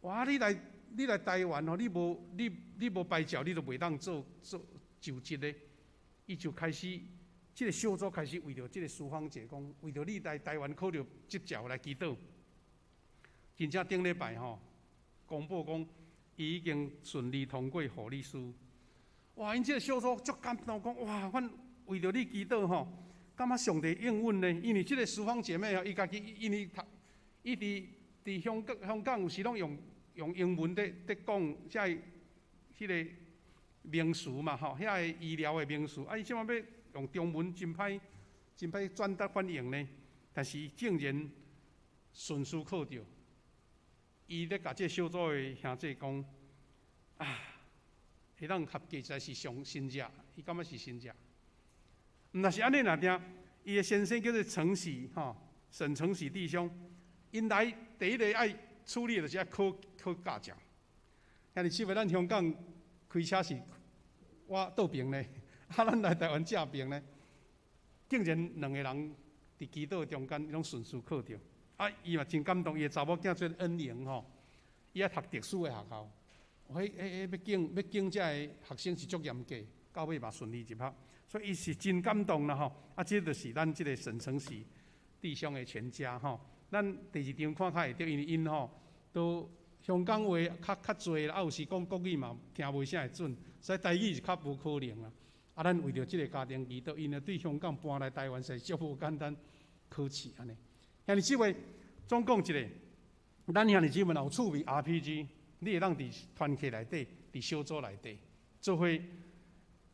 哇！你來你來台灣吼，你無你你無牌照，你就袂當做做就職的。伊就開始。這个小組開始為著這个淑芳姐講，為著你來台灣考著執照來祈禱。真正頂禮拜吼，公布講，伊已經順利通過護理師。哇！𪜶這个小組足感動，講哇，阮為著你祈禱吼，感覺上帝應允呢。因為這个淑芳姐妹吼，伊家己因為讀，伊佇佇香港香港有時攏用用英文佇佇講遮个彼个名詞嘛吼，遐个醫療的名詞，啊，伊這擺欲用中文真歹，真歹轉達反應呢。但是伊竟然順序考著，伊咧共這个小組的兄弟講，啊，會當合格實在是上神跡，伊感覺是神跡。毋若是按呢爾定，伊的先生叫做陳喜吼，沈成喜弟兄，𪜶來第一个愛處理的就是愛考考駕照。兄弟姊妹，咱香港開車是我倒爿呢，啊，咱來台灣正爿呢，竟然兩个人佇祈禱中間攏順序考著。啊，伊嘛真感動，伊的查某囝做恩瑩吼，伊愛讀特殊的學校，彼彼彼欲揀欲揀遮个學生是足嚴格，到尾嘛順利入學，所以伊是真感動啦吼。啊，這就是咱這个沈成喜弟兄的全家吼。咱第二張看較會著，因為𪜶吼都香港話較較濟啦，啊有時講國語嘛聽袂啥會準，所以台語是較無可能啦。啊，咱為著這个家庭祈禱，𪜶呢對香港搬來台灣實在足無簡單考試按呢。兄弟姊妹，總講一个，咱兄弟姊妹若有趣味 RPG，你會當佇團契內底、佇小組內底做伙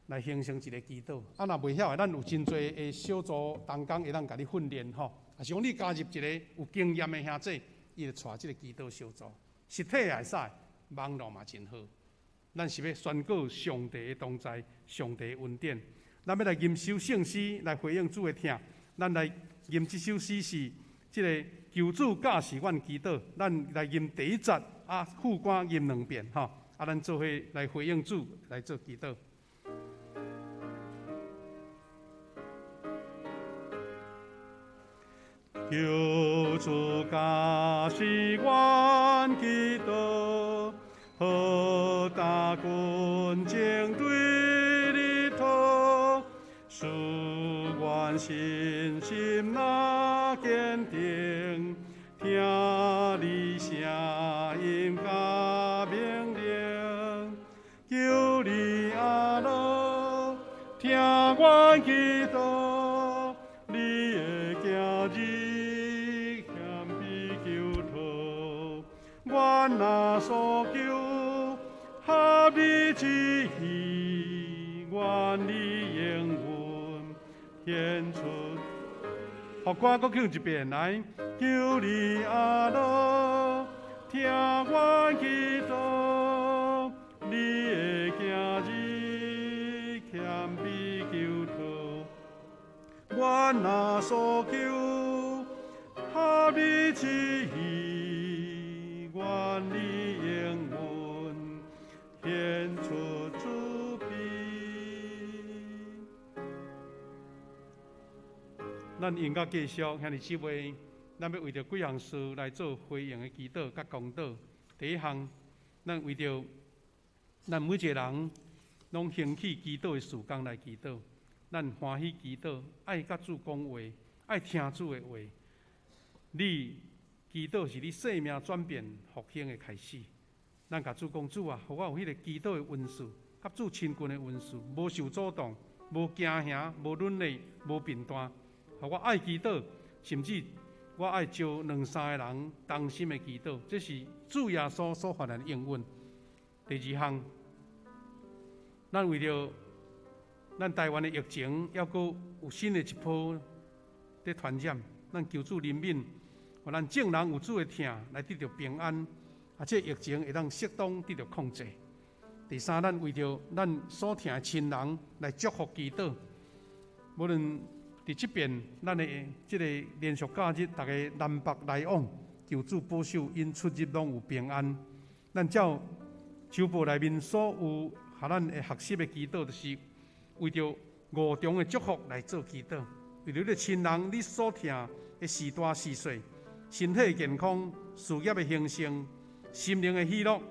來形成一个祈禱。啊，若袂曉的，咱有真濟的小組同工會當共你訓練吼。抑是講你加入一个有經驗的兄弟，伊會帶這个祈禱小組，實體也會使，網路嘛真好。咱是欲宣告上帝的同在，上帝的恩典。咱欲來吟首聖詩來回應主的疼。咱來吟這首詩是這个求主教示阮祈禱。咱來吟第一節啊，副歌吟兩遍吼。啊，咱做伙來回應主來做祈禱。求主教示阮祈禱，好擔軍情對你討，使阮信心若堅定，聽你聲音佮命令，求你阿樂聽阮祈禱，你的囝兒謙卑求討，阮若所求合你旨意，願你應允顯出。副歌閣唱一遍來，求你阿樂聽阮祈禱，你的囝兒謙卑求討，阮若所求合你旨意，願你應允顯出慈悲。咱應該繼續兄弟姊妹，咱欲為著幾項事來做回應的祈禱佮公禱。第一項，咱為著咱每一个人攏興起祈禱的時間來祈禱，咱歡喜祈禱，愛佮主講話，愛聽主的話。你祈禱是你生命轉變復興的開始。咱共主講，主啊，予我有彼个祈禱的恩賜，佮主親近的恩賜，無受阻擋，無驚嚇，無軟弱，無貧惰，予我愛祈禱，甚至我愛招兩三个人同心的祈禱，這是主耶穌所予咱的應允。第二項，咱為著咱台灣的疫情，猶閣有新的一波佇傳染，咱求主憐憫，予咱眾人有主的疼來得著平安，啊，這個疫情會當適當得著控制。第三，咱為著咱所疼的親人來祝福祈禱，無論佇這邊，咱的這个連續假日，逐家南北來往，求主保守𪜶出入攏有平安。咱照周報內面所有予咱會學習的祈禱，就是為著五重的祝福來做祈禱。為著你的親人，你所疼的序大序細，身體健康、事業的興盛、心靈的喜樂、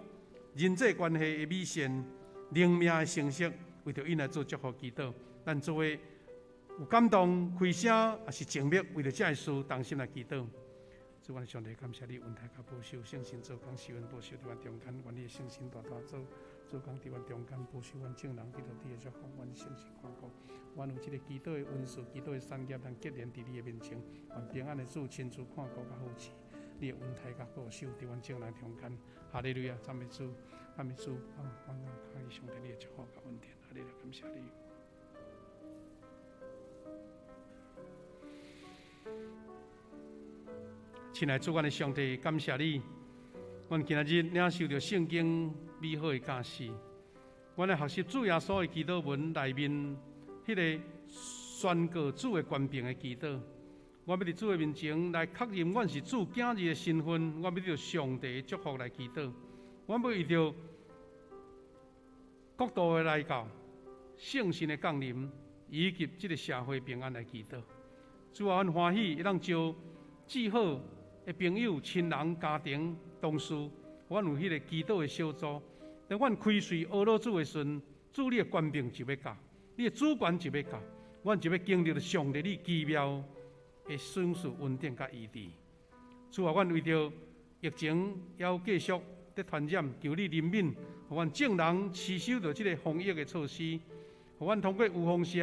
人際關係的美善、靈命的成熟，為著𪜶來做祝福祈禱。咱做伙有感動、開聲，抑是靜默，為著這个事同心來祈禱。主，阮上帝感謝你恩待佮保守，聖神做工，施恩保守佇阮中間，願你的聖神大大做做工佇阮中間，保守阮眾人得著你的祝福，阮聖神看顧，阮有這个祈禱的恩賜、祈禱的產業，咱結連佇你的面前，願平安的主親自看顧佮扶持，你的恩待佮保守佇阮眾人中間。哈利路亞，讚美主，讚美主，阮感謝上帝你的祝福佮恩典，哈利路亞，感謝你。親愛主，阮的上帝，感謝你，阮今仔日領受著聖經美好的教示，阮來學習主耶穌的祈禱文內面彼个宣告主的權柄的祈禱。我欲佇主的面前來確認，阮是主囝兒的身份，我欲得著上帝的祝福來祈禱。阮欲為著國度的來到、聖神的降臨，以及這个社會平安來祈禱。主啊，阮歡喜會當招至好的朋友、親人、家庭、同事，阮有彼个祈禱的小組。當阮開喙阿羅主的時陣，主你的權柄就欲到，你的主權就欲到，阮就欲經歷著上帝你奇妙的賞賜、恩典佮醫治。主啊，阮為著疫情猶繼續佇傳染，求你憐憫，予阮眾人持守著這个防疫的措施，予阮通過預防射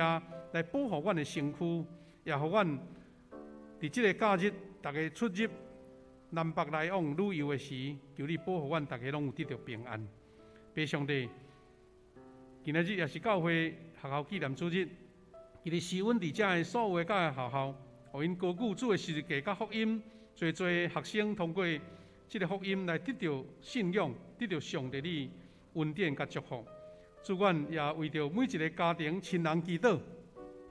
來保護阮的身軀，也予阮佇這个假日，逐家出入南北來往旅遊的時，求你保護阮逐家攏有得著平安。父上帝，今仔日也是教會學校紀念主日，求你施恩佇遮的所有的教會學校，予𪜶高舉主的十字架佮福音，濟濟學生通過這个福音來得著信仰，得著上帝的恩典佮祝福。主，阮也為著每一个家庭親人祈禱，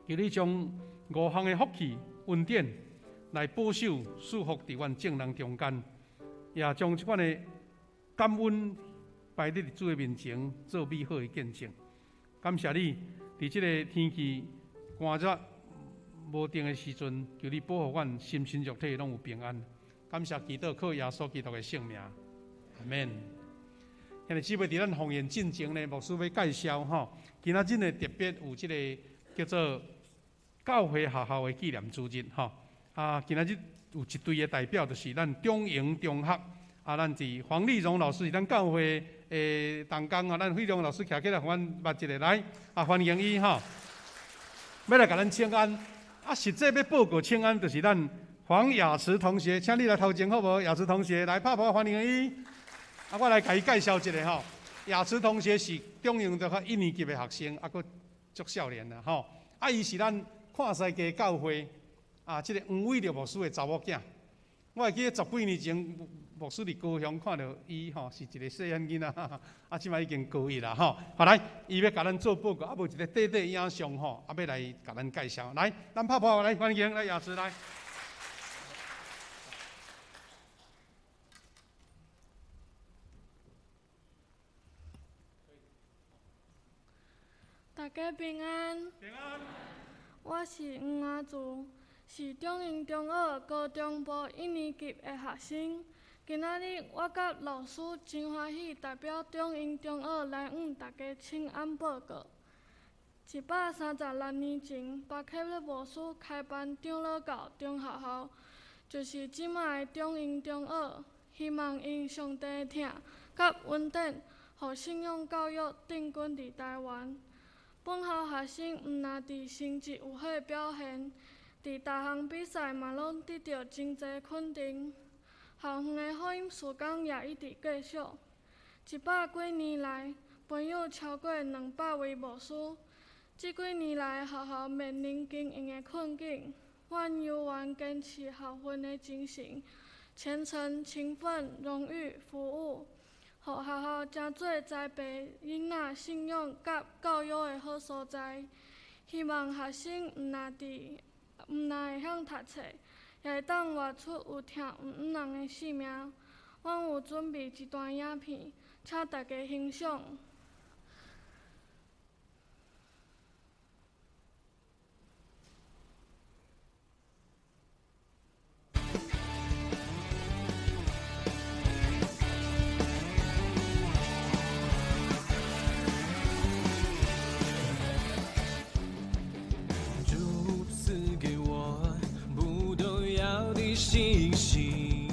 求你將五項的福氣恩典來保守賜福佇阮眾人中間，也將這款的感恩擺佇主的面前，做美好的見證。感謝你，佇這个天氣寒熱無定的時陣，求你保護阮心身肉體攏有平安。感謝祈禱，靠耶穌基督的聖名，阿們。兄弟姊妹，佇咱方言進前呢，牧師欲介紹吼，今仔日呢特別有這个叫做教會學校的紀念主日吼。啊，今仔日有一隊的代表，就是咱中營中學啊，咱是黃麗榮老師是咱教會的同工啊，咱惠榮老師徛起來，予阮捌一下來啊，歡迎伊吼。欲來共咱請安啊，實際欲報告請安，就是咱黃雅慈同學，請你來頭前好無？雅慈同學來拍噗歡迎伊。啊，我來共伊介紹一下吼。雅慈同學是中營中學一年級的學生，啊，閣足少年啦吼。啊，伊是咱看西街教會啊，這个黃偉烈牧師的查某囝。我會記得十幾年前，牧師佇高雄看著伊吼，是一个細漢囡仔，啊，這擺已經高一啦吼。好來，伊欲共咱做報告，啊，無一个短短影像吼，啊，欲來共咱介紹。來，咱拍噗來歡迎來雅慈來。大家平安。平安。我是黃雅慈，是中營中學高中部一年級的學生。今仔日我佮老師真歡喜，代表中營中學來向大家請安報告。136年前，巴克勒牧師開辦長老教中學校，就是這擺的中營中學。希望因上帝的疼佮恩典，予信仰教育定根佇台灣。本校學生毋但佇成績有好的表現，伫逐项比赛嘛拢得著真济肯定。校园的福音事工也一直继续。100几年来，培养超过200位牧师。这几年来，学校面临经营的困境，阮犹原坚持校训的精神，虔诚、勤奋、荣誉、服务，予学校成做栽培囡仔信仰佮教育的好所在。希望学生毋但会晓读册，也会当活出有疼毋人的生命。阮有准备一段影片，请大家欣赏。主赐给我不动摇的信心，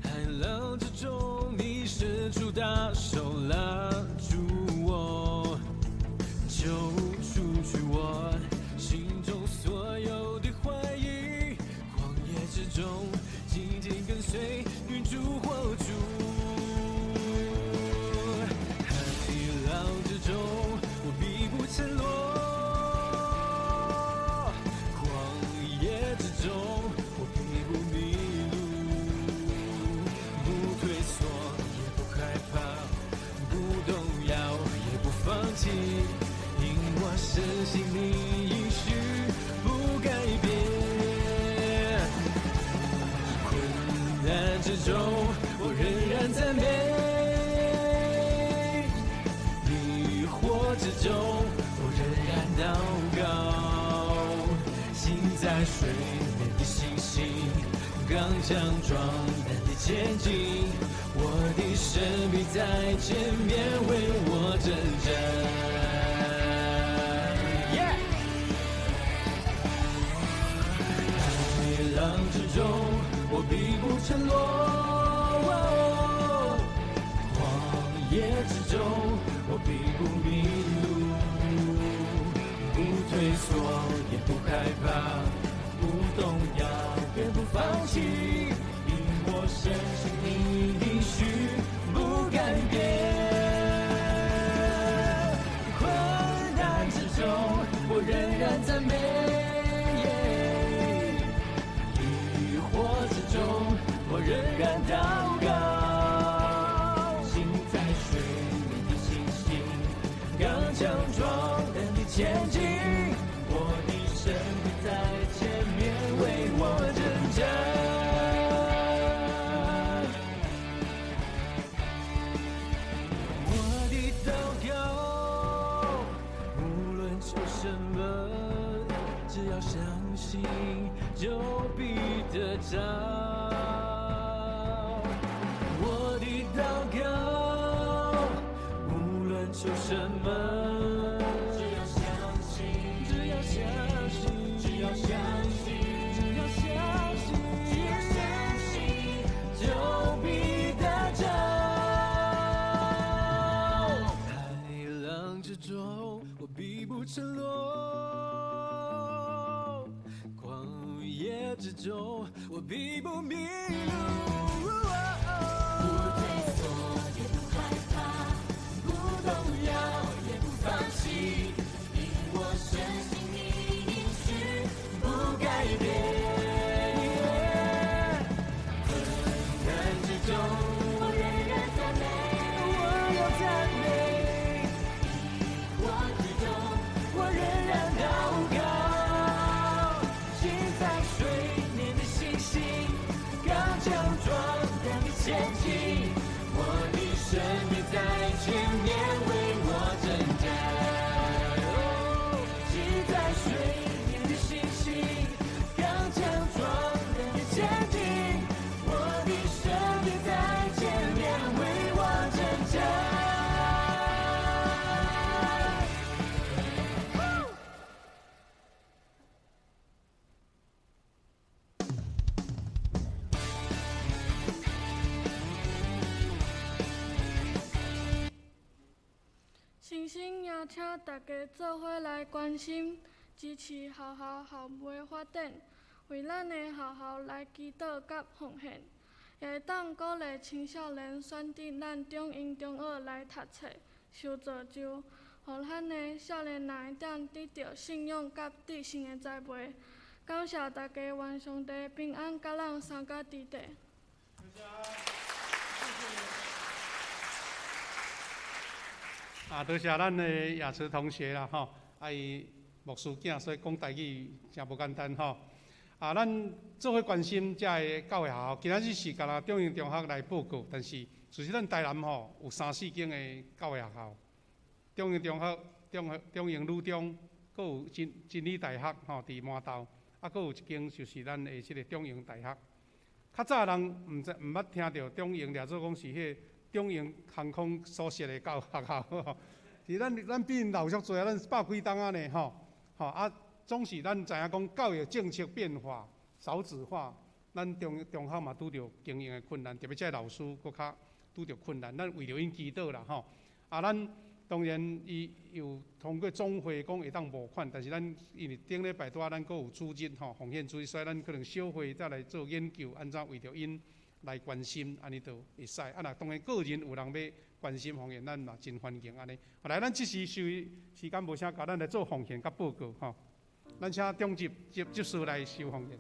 海浪之中，你伸出大手拉住我，就除去我心中所有的怀疑。旷野之中，紧紧跟随云柱火柱。海浪之中，我必不沉落。旷野之中，我必不迷路，不退缩，也不害怕，不动摇，也不放弃，因我深信你应许不改变。困难之中，我仍然赞美；迷惑之中，我仍然祷告。心在水面的星星，刚强壮胆的前进，我的神必在前面为我征战。Yeah！海浪之中，我必不沉落；旷野之中，我必不迷路。不退缩，也不害怕，不动摇，也不放弃，因我深信你应许不改变。困难之中，我仍然赞美；疑惑之中，我仍然祷告。心在水面的星星，刚强壮胆的前进，我的神必在前面为我征战。我的祷告，无论求什么，只要相信，就必得着。我的祷告，无论求什么，只要相信，只要相信，只要相信，只要相信，只要相信，就必得着。海浪之中，我必不沉落；旷野之中，我必不迷路。不退缩，也不害怕，不动摇，也不放弃，因我深信你应许不改变。困难之中，我仍然赞美，我要赞美。疑惑之中，我仍然祷告，心在水面的星星，刚强壮胆的前进，我的神必在前面为我征战。心在水面的星星，刚强壮胆的前进，我的神必在前面为我征战。诚心邀请大家做伙来关心、支持学校校务的发展，为咱的学校来祈祷佮奉献，也会当鼓励青少年选择咱中英中学来读册、受造就，予咱的少年人会当得著信仰佮知性的栽培。感谢大家，愿上帝平安佮咱三甲伫底。啊，多谢咱的雅慈同学啦，吼，啊伊牧师囝，所以讲台语诚无简单吼。啊，咱做伙关心遮个教会学校，今仔日是干焦中英中学来报告，但是其实咱台南吼有三四间的教会学校，中英中学、中英女中，阁有真理大学吼，伫麻豆，啊，阁有一间就是咱的这个中英大学。较早人毋知毋捌听著中英，掠做讲是彼个中英航空所设的教学校，是咱比𪜶老足济啊，咱百几冬仔呢吼，吼啊，总是咱知影讲教育政策变化、少子化，咱中学嘛拄著经营的困难，特别这老师阁较拄著困难，咱为著𪜶祈祷啦吼。啊，咱当然伊有通过总会讲会当募款，但是咱因为顶礼拜拄仔咱阁有主日吼，奉献主日，所以咱可能小会再来做研究，按怎为著𪜶来关心，按呢就会使。啊，若当然个人有人欲关心奉献，咱嘛真欢迎按呢。来，咱这时时间无啥够，咱来做奉献佮报告吼。咱请中执执事来收奉献。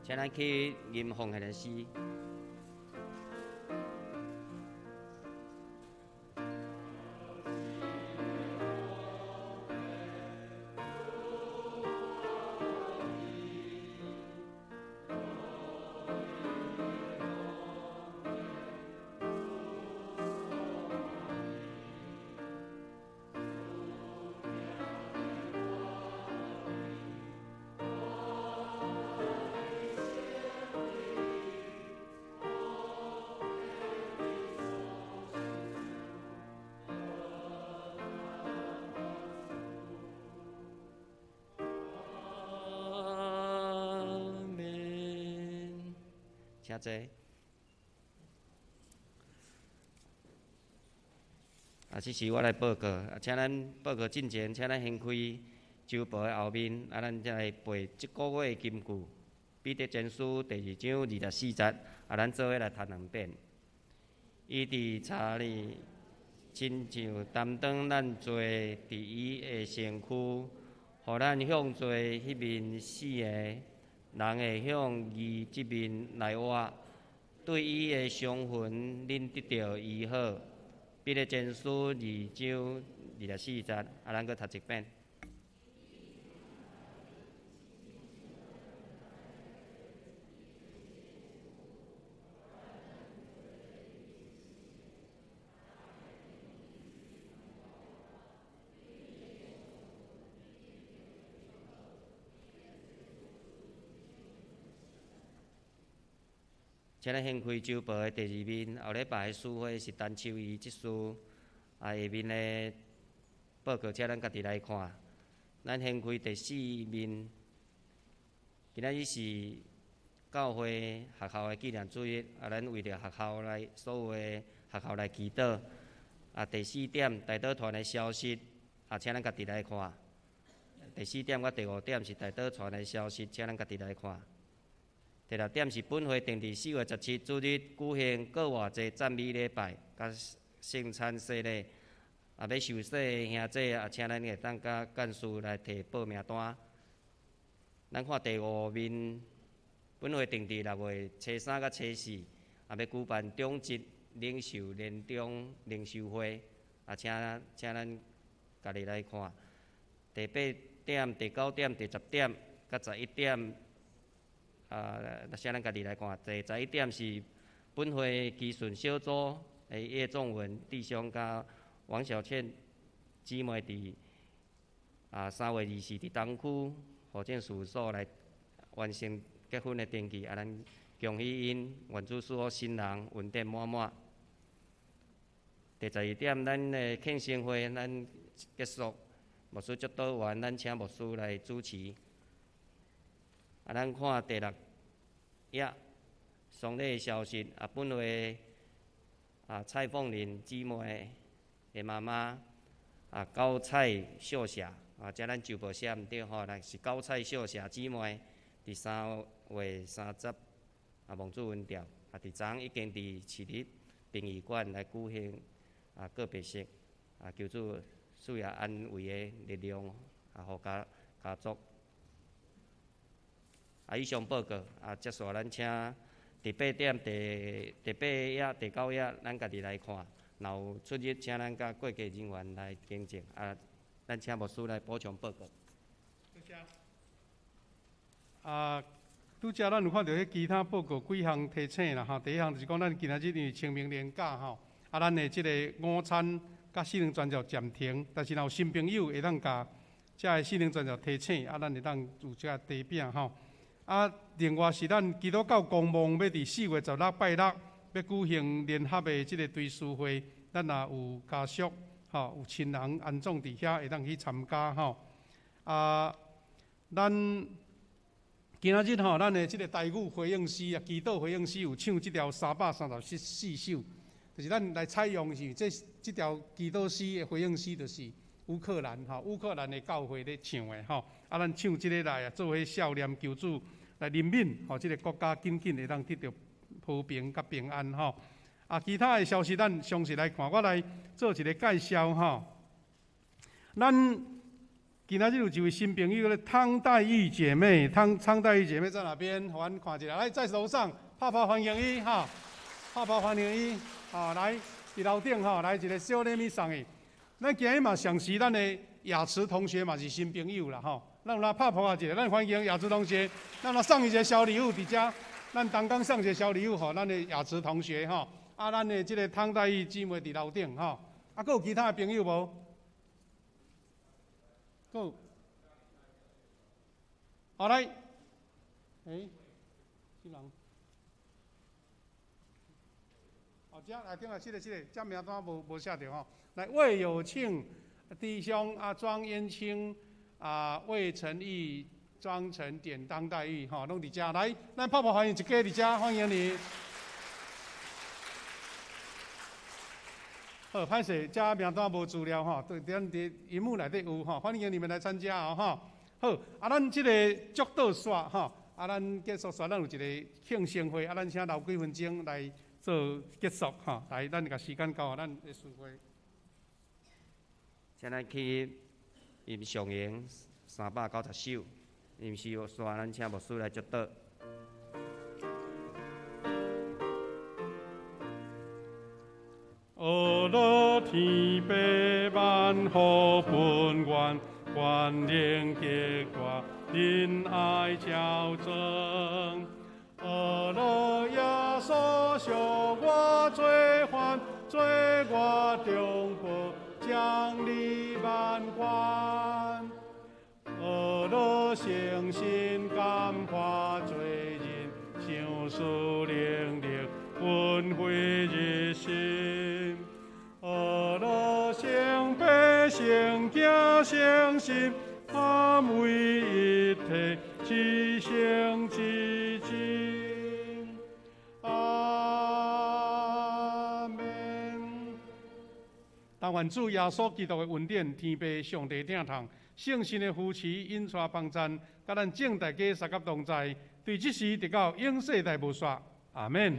请咱去吟奉献的诗。请坐。啊，这时我来报告，啊，请咱报告进前，请咱掀开周报的后面，啊，咱再来背这个月的金句，彼得前书第二章24节，啊，咱做伙来读两遍。伊伫查理，亲像担当咱罪伫伊的身躯，予咱向罪彼面死的。人会向义这面来活，对伊的伤痕，恁得著医好。彼得前书二章24节，啊，咱阁读一遍。请咱掀开周报的第二面，后礼拜的诗会是陈秋怡执事，啊，下面的报告请咱家己来看。咱掀开第四面，今仔日是教會學校的紀念主日，啊，咱為著學校來所有的學校來祈禱。啊，第四點，代禱團的消息，啊，請咱家己來看。第四點佮第五點是代禱團的消息，請咱家己來看。第六點是本會定佇4月17主日舉行過活節讚美禮拜，佮聖餐洗禮。啊，欲受洗的兄弟啊，請咱會當佮幹事來提報名單。咱看第五面，本會定佇6月初三佮初四，啊，欲舉辦長執領袖年終靈修會，啊，請咱家己來看。第八點、第九點、第十點、佮11點，啊，請咱家己來看。第十一點是本會基順小組的葉仲文弟兄佮王小倩姊妹佇3月24佇東區戶政事務所來完成結婚的登記，啊，咱恭喜𪜶，願主賜福新人恩典滿滿。第12點，咱的慶生會咱結束，牧師祝禱完，咱請牧師來主持。啊，咱看第六頁，喪禮的消息，啊，本會啊蔡鳳玲姊妹的媽媽啊高蔡秀霞啊，這咱舊報寫毋對吼，咱是高蔡秀霞姊妹，佇3月30啊蒙主恩召，啊，佇昨昏已經佇市立殯儀館來舉行啊告別式，啊求主賜予安慰的力量，啊，予家族。啊，以上報告啊，接續咱請第八點、第八頁、第九頁，咱家己來看。若有出入，請咱佮會計人員來更正。啊，咱請牧師來補充報告。多謝。啊，拄才咱有看著彼其他報告幾項提醒啦，吼。第一項就是講，咱今仔日因為清明連假吼，啊，咱的這个午餐佮四能專召暫停，但是若有新朋友會當共遮个四能專召提醒，啊，咱會當有這个茶餅吼。啊，另外是咱基督教公望欲佇4月16拜六欲舉行聯合的這个追思會，咱若有家屬吼，有親人安葬佇遐，會當去參加吼。啊，咱今仔日吼，咱的這个台語回應詩啊，祈禱回應詩有唱這條334首，就是咱來採用是這條祈禱詩的回應詩，就是烏克蘭吼，烏克蘭的教會咧唱的吼。啊，咱唱這个來啊，做伙孝念求主來憐憫吼，這个國家緊緊會當得著和平佮平安吼。啊，其他的消息咱詳細來看，我來做一个介紹吼。咱今仔日有一位新朋友咧，湯黛玉姐妹，湯黛玉姐妹在哪邊？予阮看一下，來在樓上，拍拍歡迎伊哈，拍拍歡迎伊，好來佇樓頂吼，來一个小禮物送伊。咱今日嘛賞識咱的雅慈同學嘛是新朋友啦吼，咱有來拍破一下，咱歡迎雅慈同學，咱來送伊一个小禮物佇遮，咱同工送一個小禮物予咱的雅慈同學吼，啊，咱的這个湯黛玉姊妹佇樓頂吼，啊，閣有其他的朋友無？閣有，好來，欸，啥人？哦，這來頂啊，這個，這名單無寫著吼。來，魏有慶弟兄啊，莊煙清啊，魏成義、莊成典、當代玉吼，攏佇遮。來，咱泡泡歡迎一家佇遮，歡迎你。好，歹勢，遮名單無資料吼，對，咱佇螢幕內底有吼，歡迎你們來參加哦吼。好，啊，咱這个祝禱煞吼，啊，咱結束煞，咱有一个慶生會，啊，咱請留幾分鐘來做結束吼。來，咱共時間交予咱的司會。請咱去吟上詠390首，吟詩煞，咱請牧師來祝禱。阿樂天父萬福本願，願靈極大，仁愛澆灌。阿樂耶穌贖我罪犯，做我中保，獎勵萬關。阿樂誠心感化罪人，賞賜能力，恩惠日新。阿樂聖父聖子聖神，三位一體，至聖至真。但願主耶穌基督的恩典、天父上帝疼痛、聖神的扶持、引帶幫贊，佮咱眾大家相佮同在，對這時直到永世代無煞。阿們。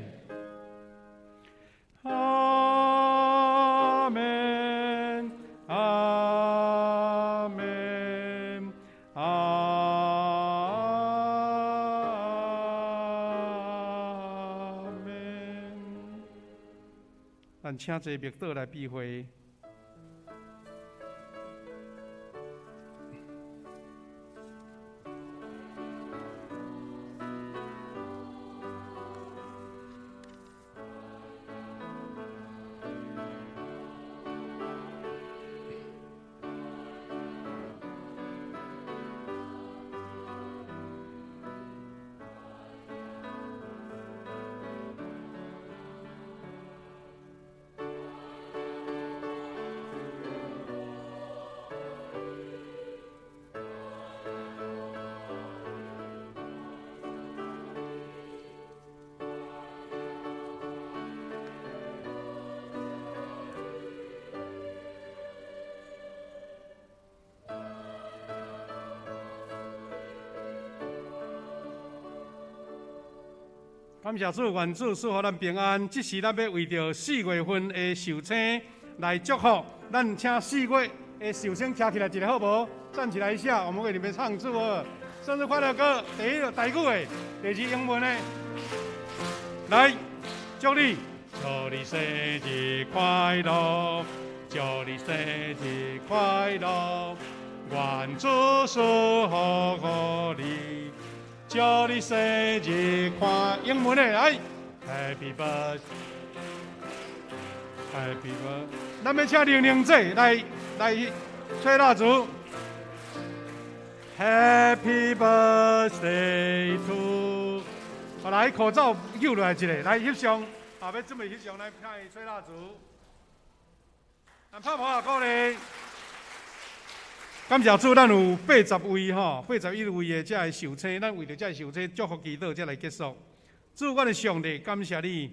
阿們，阿們，阿們。咱請這默禱來閉會。感謝主，願主賜予咱平安。這時，咱欲為著4月份的壽星來祝福。咱請4月的壽星徛起來一下好無？站起來一下，我們為你們唱祝賀生日快樂歌。第一個台語的，第二英文的。來，祝你，祝你生日快樂，祝你生日快樂，願主賜福予你。祝你生日快，英文的來，Happy birthday，Happy birthday。咱欲請玲玲姐來來吹蠟燭，Happy birthday to。好來，口罩揪落來一個，來翕相，啊，欲準備翕相來請伊吹蠟燭。咱拍鼓鼓勵。感謝主，咱有80位吼，81位的這个壽星，咱為著這个壽星祝福祈禱，才來結束。主，阮的上帝，感謝你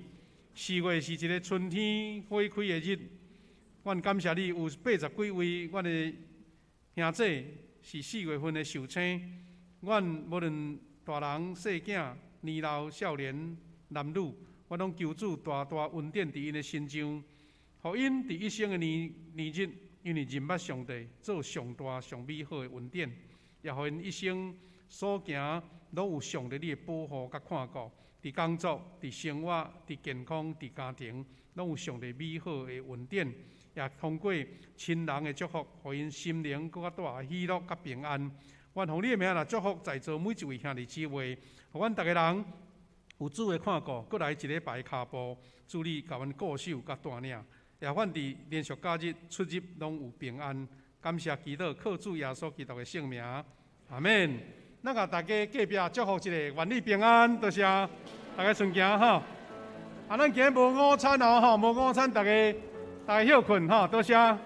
，4月是一個春天花開的日，阮感謝你有80幾位，阮的兄姊是4月份的壽星。阮無論大人細囝、年老少年、男女，我攏求主大大恩典佇𪜶的身上，予𪜶佇一生的年年日。因為認捌上帝，做上大上美好的恩典，也予𪜶一生所行攏有上帝你的保護佮看顧，佇工作、佇生活、佇健康、佇家庭，攏有上帝美好的恩典，也通過親人的祝福，予𪜶心靈閣較大的喜樂佮平安。願奉你的名來祝福在座每一位兄弟姊妹，予阮逐个人有主的看顧，閣來一禮拜的跤步，主你共阮顧守佮帶領。也願佇連續假日出入攏有平安，感謝祈禱，靠主耶穌基督的聖名，阿們。咱共大家隔壁祝福一下，願你平安，多謝大家順行吼。啊，咱今日無午餐哦，吼，無午餐，大家大家歇睏吼，多謝。